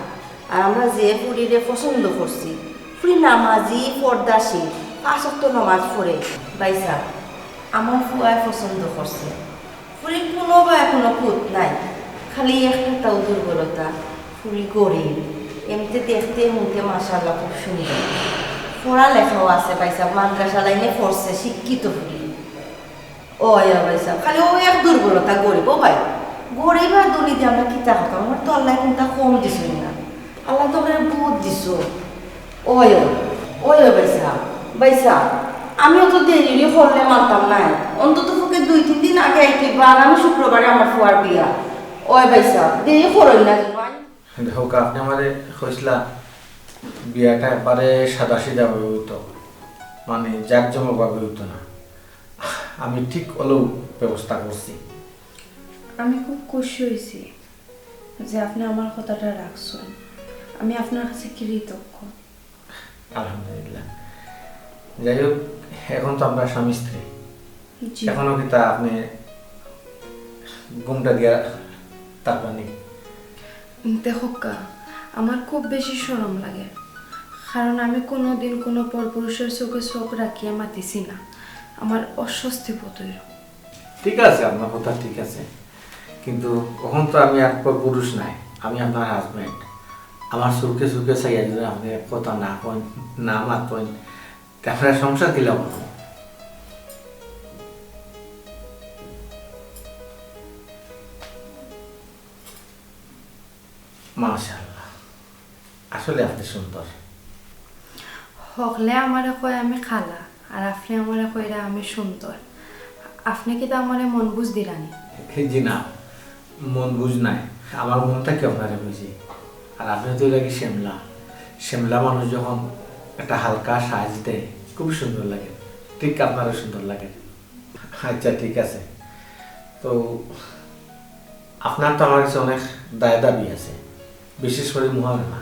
আর আমরা যে ফুড়িরে পছন্দ করছি, ফুড়ি নামাজি, পর্দাশীল, পাঁচ ওয়াক্ত নামাজ পড়ে। ভাইসাব, আমার ফুয়ায় পছন্দ করছে। ফুড়ির কুনু বায় কুনু খুঁত নাই, খালি একটাউ দুর্বলতা, ফুড়ি গরিব। এমতে দেখতে হুনতে মাশাআল্লাহ খুব সুন্দর, পড়ালেখাও আছে ভাইসাব, মাদ্রাসা লাইনে পড়ছে, শিক্ষিত ফুড়ি। ওই, ওই ভাইসাব, খালি অউ এক দুর্বলতা, গরিব। ও ভাই, গরিব আর ধনী দিয়া আমরা কিতা করতাম? আমরা তো আল্লায় কুনটা কম দিছইন না, আল্লায় তো আমরারে বহুত দিছইন। ওই, ওই, ওই, ওই ভাইসাব, ভাইসাব, আমি অত দেরি করলে মানতাম নায়। অন্তত পক্ষে দুই তিন দিন আগে আইতে অইবো, আগামী শুক্রবারে আমার ফুয়ার বিয়া। ওই ভাইসাব, দেরি করইন না যেন। দেখউক্কা, আপনে আমারে কইছলা বিয়াটা একবারে সাদাসিধাভাবে অইতো, মানে জাঁকজমকভাবে অইতো না। আমি ঠিক অলাউ ব্যবস্থা করছি। আমি খুব খুশি অইছি যে আপনে আমার কথাটা রাখছইন। আমি আপনার কাছে কৃতজ্ঞ। আলহামদুলিল্লাহ। যাই হোক, এখন তো আমরা স্বামী স্ত্রী। জি। এখনো কিতা আপনে ঘুমটা দিয়া থাকবা নি? দেখউক্কা, আমার খুব বেশি শরম লাগে, কারণ আমি কুনুদিন কুনু পরপুরুষর চউখে চউখ রাখিয়া মাতিছি না। আমার অস্বস্তি বোধ অইলো। ঠিক আছে, আপনার কথা ঠিক আছে, কিন্তু অখন তো আমি আর পরপুরুষ নায়, আমি আপনার husband। আমার চউখে চউখে চাইয়া যদি আপনে কথা না কইন, না মাতইন, তে আমরা সংসার কিলা করবো? মাশাআল্লাহ, আসলে আপনে সুন্দর। হকলে আমারে কয় আমি কালা, আর আপনে আমারে কইরা আমি সুন্দর। আপনে কিতা আমারে মন বুঝ দিরা নি? জি না, মন বুঝ নায়, আমার মন থাকি আপনারে বুঝি। আর আপনে তো এর আগে শ্যামলা, শ্যামলা মানুষ যখন একটা হালকা সাজ দেয়, খুবই সুন্দর লাগে, ঠিক আপনারও সুন্দর লাগে। আচ্ছা, ঠিক আছে। তো আপনার তো আমার কাছে অনেক দায় দাবি আছে, বিশেষ করি মোহরানা।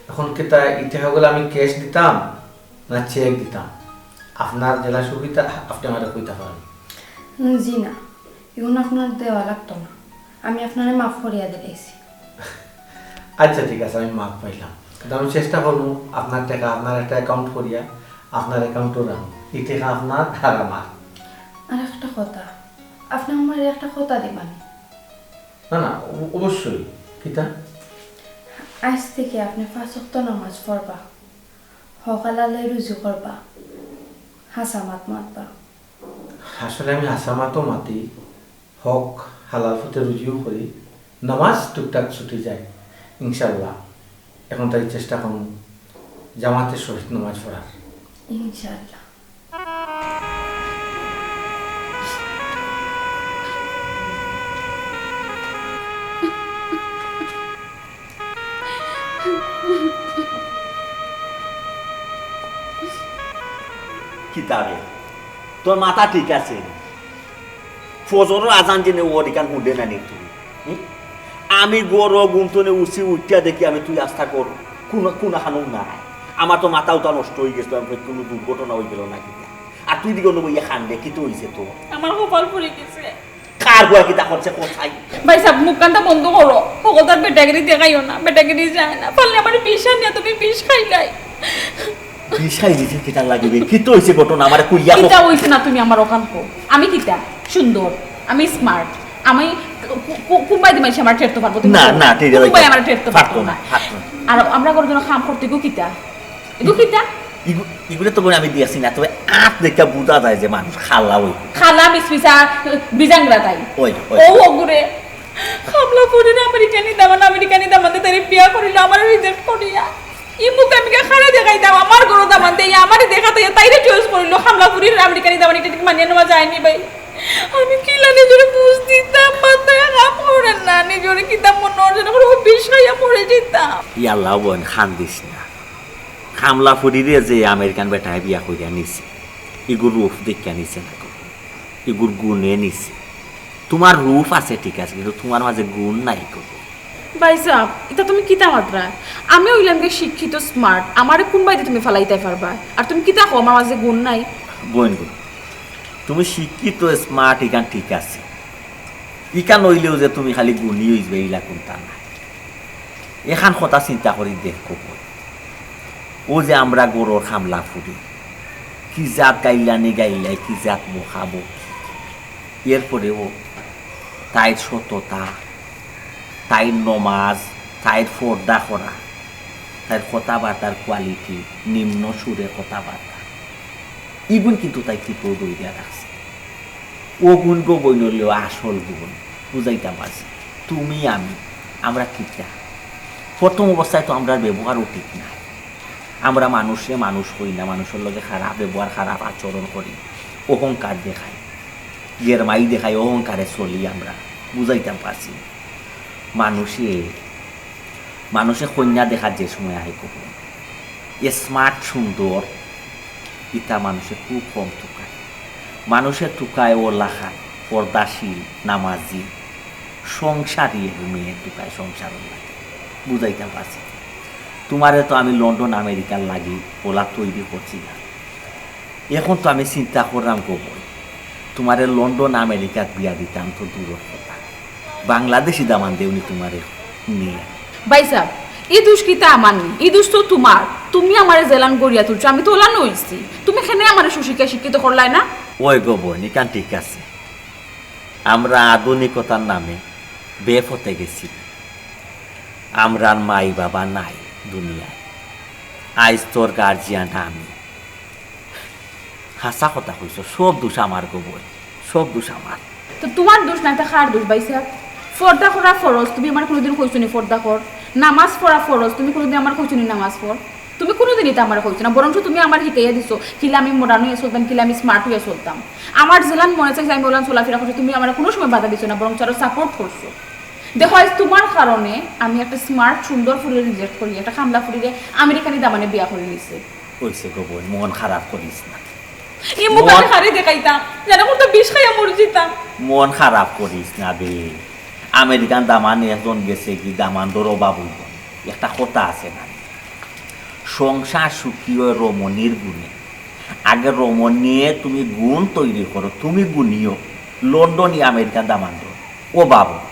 এখন কিতা ই টেকাগুলা আমি cash দিতাম না cheque দিতাম? আপনার যেলা সুবিধা, আপনে আমারে কইতা পারইন। উম, জি না, ইগুন আপনার দেওয়া লাগতো না, আমি আপনারে মাফ করিয়া দিলাইছি। আচ্ছা, ঠিক আছে, আমি মাফ পাইলাম, কিন্তু আমি চেষ্টা করমু আপনার টেকা আপনার একটা account করিয়া আপনার account-ও রাখমু। ই টেকা আপনার আর আমার। আর একটা কথা, আপনে আমারে একটা কথা দিবা নি? না, না, অব-, অবশ্যই। কিতা? আইজ থাকি আপনে পাঁচ ওয়াক্ত নামাজ পড়বা, হক হালালে রুজি করবা, হাছা মাত মাতবা। আসলে আমি হাছা মাতও মাতি, হক হালাল পথে রুজিও করি, নামাজ টুকটাক ছুটি যায়, ইনশাআল্লাহ। এখন থাকি চেষ্টা করমু জামাতের সহিত নামাজ পড়ার। ইনশাআল্লাহ। আরে, তোর মাথা ঠিক আছে? ফজরর আজান জেনে ওর ইখান হুনলে না নি তুই? হুম? আমি ঘরো ঘুম থনে উঠি, উঠিয়া দেখি আমি তুই আস্তা কর, কুনু, কুনু হানো নাই। আমার তো মাথা উতা নষ্ট অই গেছে, আমি কই কুনু দুর্ঘটনা অই গেল না কিতা? আর তুই দিকে অনো বইয়া কান্দে, কিতা অইছে তোর? আমার কপাল পুড়ি গেছে। কার বুয়া কিতা করছে কোথায়? ভাইসাব, মুখখানটা বন্ধ করো। হকলতার বেটাগিরি দেখাইও না, বেটাগিরি যায় না। পারলে আমার বিষ আনিয়া তুমি বিষ খাইলাই। বিষ খাই দিছে কিতা লাগিবে? কিতা অইছে ঘটনা? আমারে কইয়া কও। কিতা অইছে না তুমি আমার অখান কও। আমি কিতা? সুন্দর, আমি smart, আমি কু-, কু-, কুনবায়দি মানষে আমার ঠেরতো পারবো? তুমি না, কও। না, ঠিক আছে। কুনবায় আমার ঠেরতো পারতো পারতো না, না। পারতো না। আর আমরা ঘরো যেন কাম করতে গো কিতা? এগু কিতা? ইগু-, ইগুরে তো বইন আমি দিয়াছি না, তবে আত দেখা বুঝা যায় যে মানুষ কালা অই। কালা মিসমিসা বিজাংরা তাই। ওই, ওই। ও ওগুরে। কামলা ফুরির আমেরিকানি দামান, আমেরিকানি দামান্দে তাইরে বিয়া করিল, আমারে reject করিয়া। ই মুখে আমি খাড়া দেখাইতাম, আমার ঘরো দামান্দে, আমারে দেখাতে, তাইরে choice করিল, কামলা ফুরির আমেরিকানি দামান, ইটা ঠিক মানিয়া নেওয়া যায়নি ভাই। আমি কিলা নিজরে বুঝ দিতাম, মাথায় কাম করে না, নিজরে কিতা মনে অর যেন করে বিষ খাইয়া মরি যাইতাম। ইয়াল্লা বইন, কান্দিস না। কামলা ফুরিরে যে আমেরিকান বেটায় বিয়া করিয়া নিছে, ইগুর রূপ দেখিয়া নিছে না গো, ইগুর গুণে নিছে। তোমার রূপ আছে ঠিক আছে, কিন্তু তোমার মাঝে গুণ নাই গো। ভাইসাব, ইতা তুমি কিতা মাতরায়? আমি অইলাম গি শিক্ষিত, smart, আমারে কুনবায়দি তুমি ফালাইতায় পারবায়? আর তুমি কিতা কও আমার মাঝে গুণ নাই? বইন গো, তুমি শিক্ষিত, smart, ইখান ঠিক আছে, ইখান অইলেও যে তুমি খালি গুণী অইযিবায় ইলা কুন্তা নায়। এখান কথা চিন্তা করি দেখো বইন, ও যে আমরা ঘরর কামলা ফুরি, কি জাত গাইল্লানি গাইল্লাই, কি জাত বকাবকি। এরপরেও তাইর সততা, তাইর নমাজ, তাইর পর্দা করা, তাইর কথাবার্তার quality, নিম্ন সুরে কথাবার্তা, ইগুন কিন্তু তাই কিতাও ধরিয়া রাখছে। অগুন গো বইন অইলো আসল গুণ, বুঝাইতাম পারছি। তুমি আমি, আমরা কিতা? প্রথম অবস্থায় তো আমরার ব্যবহারও ঠিক নায়। আমরা মানুষরে মানুষ কই না, মানুষর লগে খারাপ ব্যবহার, খারাপ আচরণ করি, অহংকার দেখাই, গেরমাই দেখাই, অহংকারে চলি আমরা, বুঝাইতাম পারছি। মানুষে, মানুষে কইন্যা দেখাত যে সময় আহে কখন, smart সুন্দর, ইতা মানুষে খুব কম তুকায়। মানুষে তুকায় অলাখান, পর্দাশীল, নামাজি, সংসারী এগু মেয়ে তুকায় সংসারর লাগি। বুঝাইতাম পারছি। তোমারে তো আমি লন্ডন আমেরিকার লাগি অলা তৈরি করছি না। এখন তো আমি চিন্তা করলাম গো বইন, তোমারে লন্ডন আমেরিকাত বিয়া দিতাম তো দূরর কথা, বাংলাদেশি দামান দেউনি তোমারে নিয়া। ভাইসাব, ই দুষ কিতা আমার নি, ই দুষ তো তোমার। তুমি আমারে যেলান গড়িয়া তুলছো, আমি তো অলান অইছি। তুমি কেনে আমারে সুশিক্ষা শিক্ষিত করলায় না? ওই গো বইন, ইখান ঠিক আছে, আমরা আধুনিকতার নামে বেপথে গেছি। আমরার মাই বাবা নাই দুনিয়ায়, আইজ তোর গার্জিয়ান আমি। হাছা কথা কইছো, সব দুষ আমার গো বইন, সব দুষ আমার। তো তোমার দুষ নায়, তে কার দুষ ভাইসাব? পর্দা করা ফরজ, তুমি আমারে কুনুদিন কইছো নি পর্দা কর? নামাজ পড়া ফরজ, তুমি কুনুদিন আমারে কইছো নি নামাজ পড়? তুমি কুনুদিন ইতা আমারে কইছো না, বরঞ্চ তুমি আমারে হিকাইয়া দিছো, কিলা আমি modern অইয়া চলতাম, কিলা আমি smart অইয়া চলতাম। আমার যেলান মনে চাইছে আমি অলান চলাফিরা করছি, তুমি আমারে কুনু সময় বাধা দিছো না, বরঞ্চ আরো support করছো। দেখো, আইজ তোমার কারণে আমি একটা smart সুন্দর ফুরিরে reject করি, একটা কামলা ফুরিরে আমেরিকানি দামানে বিয়া করি নিছে। অইছে গো বইন, মন খারাপ করিস না। ই মুখ আমি মন খালি দেখাইতাম, যেন করতো বিষ খাইয়া মরি যাইতাম। মন খারাপ করিস না বে। আমেরিকান দামান একজন গেছে গি, দামান্দর অভাব অইবো নি। একটা কথা আছে না, সংসার সুখী অয় রমণীর গুণে। আগে রমণীয়ে তুমি গুণ তৈরি করো, তুমি গুণী অও। লন্ডনি আমেরিকান দামান্দর অভাব অয়।